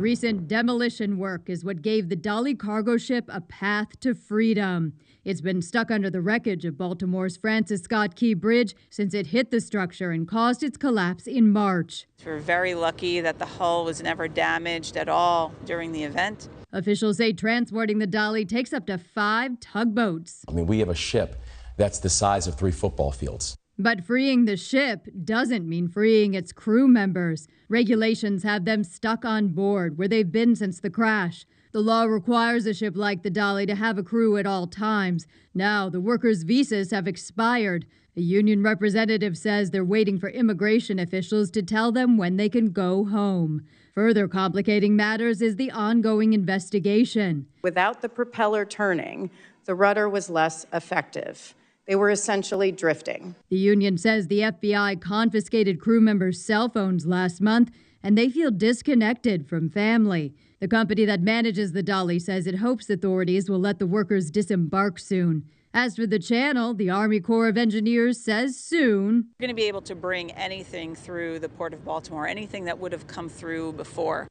Recent demolition work is what gave the Dali cargo ship a path to freedom. It's been stuck under the wreckage of Baltimore's Francis Scott Key Bridge since it hit the structure and caused its collapse in March. We're very lucky that the hull was never damaged at all during the event. Officials say transporting the Dali takes up to five tugboats. I mean, we have a ship that's the size of three football fields. But freeing the ship doesn't mean freeing its crew members. Regulations have them stuck on board where they've been since the crash. The law requires a ship like the Dali to have a crew at all times. Now, the workers' visas have expired. A union representative says they're waiting for immigration officials to tell them when they can go home. Further complicating matters is the ongoing investigation. Without the propeller turning, the rudder was less effective. They were essentially drifting. The union says the FBI confiscated crew members' cell phones last month and they feel disconnected from family. The company that manages the Dali says it hopes authorities will let the workers disembark soon. As for the channel, the Army Corps of Engineers says soon. We're going to be able to bring anything through the Port of Baltimore, anything that would have come through before.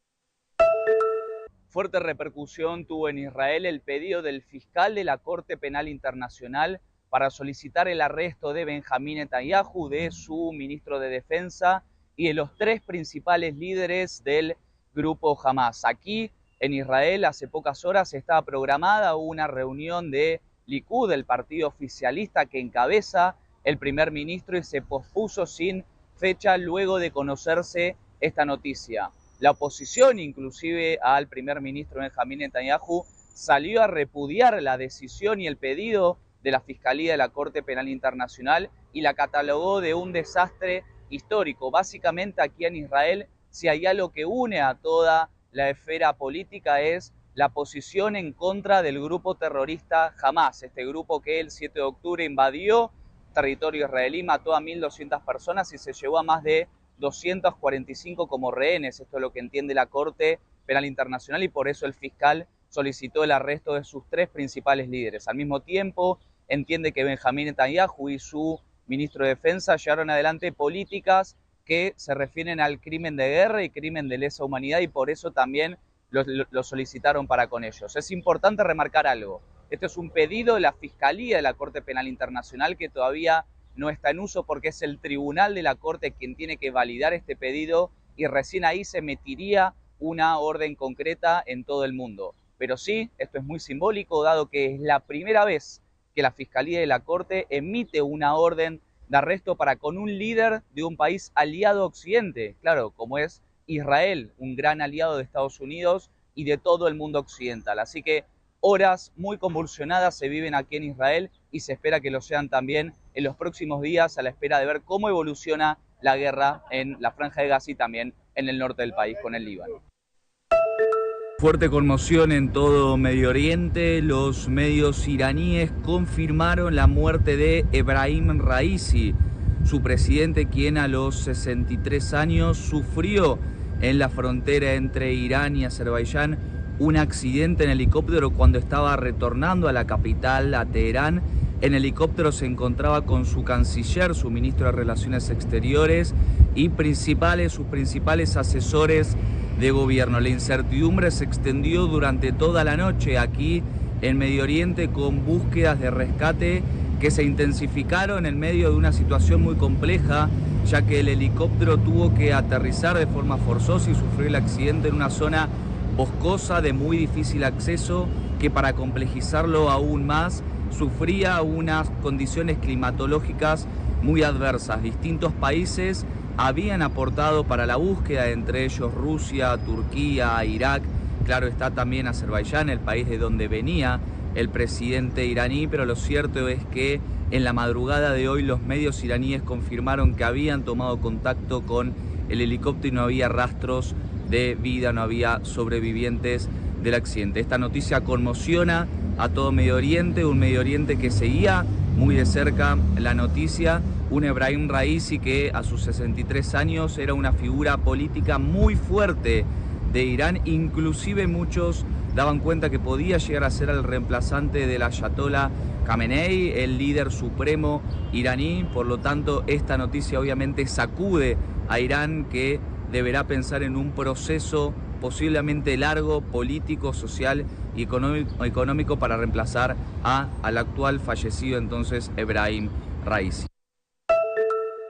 Fuerte repercusión tuvo en Israel el pedido del fiscal de la Corte Penal Internacional para solicitar el arresto de Benjamín Netanyahu, de su ministro de Defensa y de los tres principales líderes del grupo Hamas. Aquí en Israel hace pocas horas estaba programada una reunión de Likud, el partido oficialista que encabeza el primer ministro, y se pospuso sin fecha luego de conocerse esta noticia. La oposición, inclusive al primer ministro Benjamín Netanyahu, salió a repudiar la decisión y el pedido de la Fiscalía de la Corte Penal Internacional y la catalogó de un desastre histórico. Básicamente aquí en Israel, si hay algo que une a toda la esfera política es la posición en contra del grupo terrorista Hamas, este grupo que el 7 de octubre invadió territorio israelí, mató a 1.200 personas y se llevó a más de 245 como rehenes. Esto es lo que entiende la Corte Penal Internacional y por eso el fiscal solicitó el arresto de sus tres principales líderes. Al mismo tiempo, entiende que Benjamín Netanyahu y su ministro de Defensa llevaron adelante políticas que se refieren al crimen de guerra y crimen de lesa humanidad y por eso también lo, solicitaron para con ellos. Es importante remarcar algo. Esto es un pedido de la Fiscalía de la Corte Penal Internacional que todavía no está en uso porque es el tribunal de la Corte quien tiene que validar este pedido y recién ahí se emitiría una orden concreta en todo el mundo. Pero sí, esto es muy simbólico dado que es la primera vez que la Fiscalía de la Corte emite una orden de arresto para con un líder de un país aliado a Occidente, claro, como es Israel, un gran aliado de Estados Unidos y de todo el mundo occidental. Así que horas muy convulsionadas se viven aquí en Israel y se espera que lo sean también en los próximos días a la espera de ver cómo evoluciona la guerra en la Franja de Gaza y también en el norte del país con el Líbano. Fuerte conmoción en todo Medio Oriente. Los medios iraníes confirmaron la muerte de Ebrahim Raisi, su presidente, quien a los 63 años sufrió en la frontera entre Irán y Azerbaiyán un accidente en helicóptero cuando estaba retornando a la capital, a Teherán. En helicóptero se encontraba con su canciller, su ministro de Relaciones Exteriores y principales, sus principales asesores de gobierno. La incertidumbre se extendió durante toda la noche aquí en Medio Oriente con búsquedas de rescate que se intensificaron en medio de una situación muy compleja ya que el helicóptero tuvo que aterrizar de forma forzosa y sufrió el accidente en una zona boscosa de muy difícil acceso que para complejizarlo aún más sufría unas condiciones climatológicas muy adversas. Distintos países habían aportado para la búsqueda, entre ellos Rusia, Turquía, Irak, claro está también Azerbaiyán, el país de donde venía el presidente iraní, pero lo cierto es que en la madrugada de hoy los medios iraníes confirmaron que habían tomado contacto con el helicóptero y no había rastros de vida, no había sobrevivientes del accidente. Esta noticia conmociona a todo Medio Oriente, un Medio Oriente que seguía muy de cerca la noticia, un Ebrahim Raisi que a sus 63 años era una figura política muy fuerte de Irán, inclusive muchos daban cuenta que podía llegar a ser el reemplazante del Ayatollah Khamenei, el líder supremo iraní, por lo tanto esta noticia obviamente sacude a Irán, que deberá pensar en un proceso posiblemente largo, político, social y económico para reemplazar a, al actual fallecido entonces Ebrahim Raisi.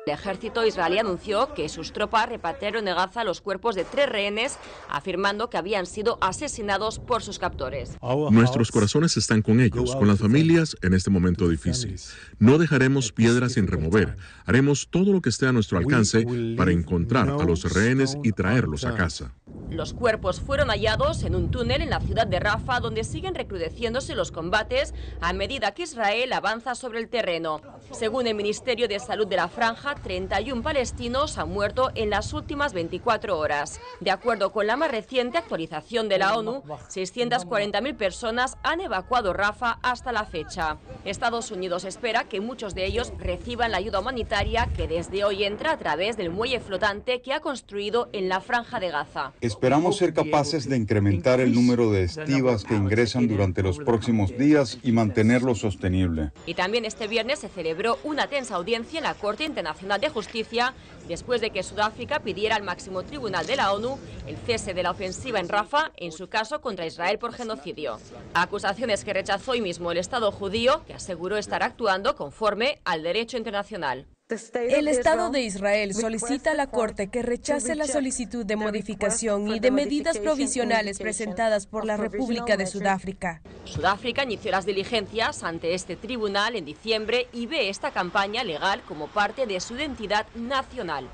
El ejército israelí anunció que sus tropas repatriaron de Gaza los cuerpos de tres rehenes, afirmando que habían sido asesinados por sus captores. Nuestros corazones están con ellos, con las familias en este momento difícil. No dejaremos piedras sin remover. Haremos todo lo que esté a nuestro alcance para encontrar a los rehenes y traerlos a casa. Los cuerpos fueron hallados en un túnel en la ciudad de Rafah, donde siguen recrudeciéndose los combates a medida que Israel avanza sobre el terreno. Según el Ministerio de Salud de la Franja, 31 palestinos han muerto en las últimas 24 horas. De acuerdo con la más reciente actualización de la ONU, 640.000 personas han evacuado Rafah hasta la fecha. Estados Unidos espera que muchos de ellos reciban la ayuda humanitaria que desde hoy entra a través del muelle flotante que ha construido en la Franja de Gaza. Esperamos ser capaces de incrementar el número de estivas que ingresan durante los próximos días y mantenerlo sostenible. Y también este viernes se celebró una tensa audiencia en la Corte Internacional de Justicia después de que Sudáfrica pidiera al máximo tribunal de la ONU el cese de la ofensiva en Rafah en su caso contra Israel por genocidio. Acusaciones que rechazó hoy mismo el Estado judío, que aseguró estar actuando conforme al derecho internacional. El Estado de Israel solicita a la Corte que rechace la solicitud de modificación y de medidas provisionales presentadas por la República de Sudáfrica. Sudáfrica inició las diligencias ante este tribunal en diciembre y ve esta campaña legal como parte de su identidad nacional.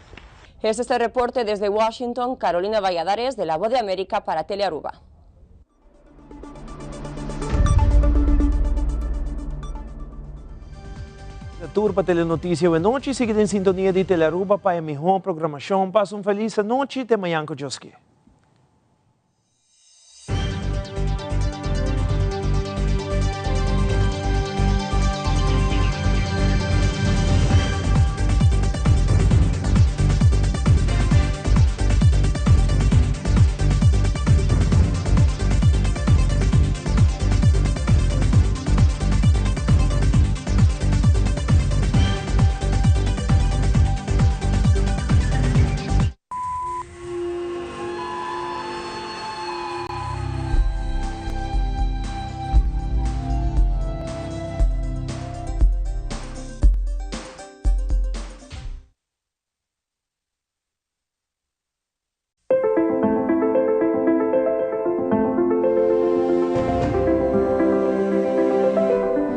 Es este reporte desde Washington, Carolina Valladares, de La Voz de América para Telearuba. Tur pa Telenoticia awe nochi, sigui den sintonia di Telearuba pa e miho programacion. Pasa un feliz anochi, te mañan cu Dios kier.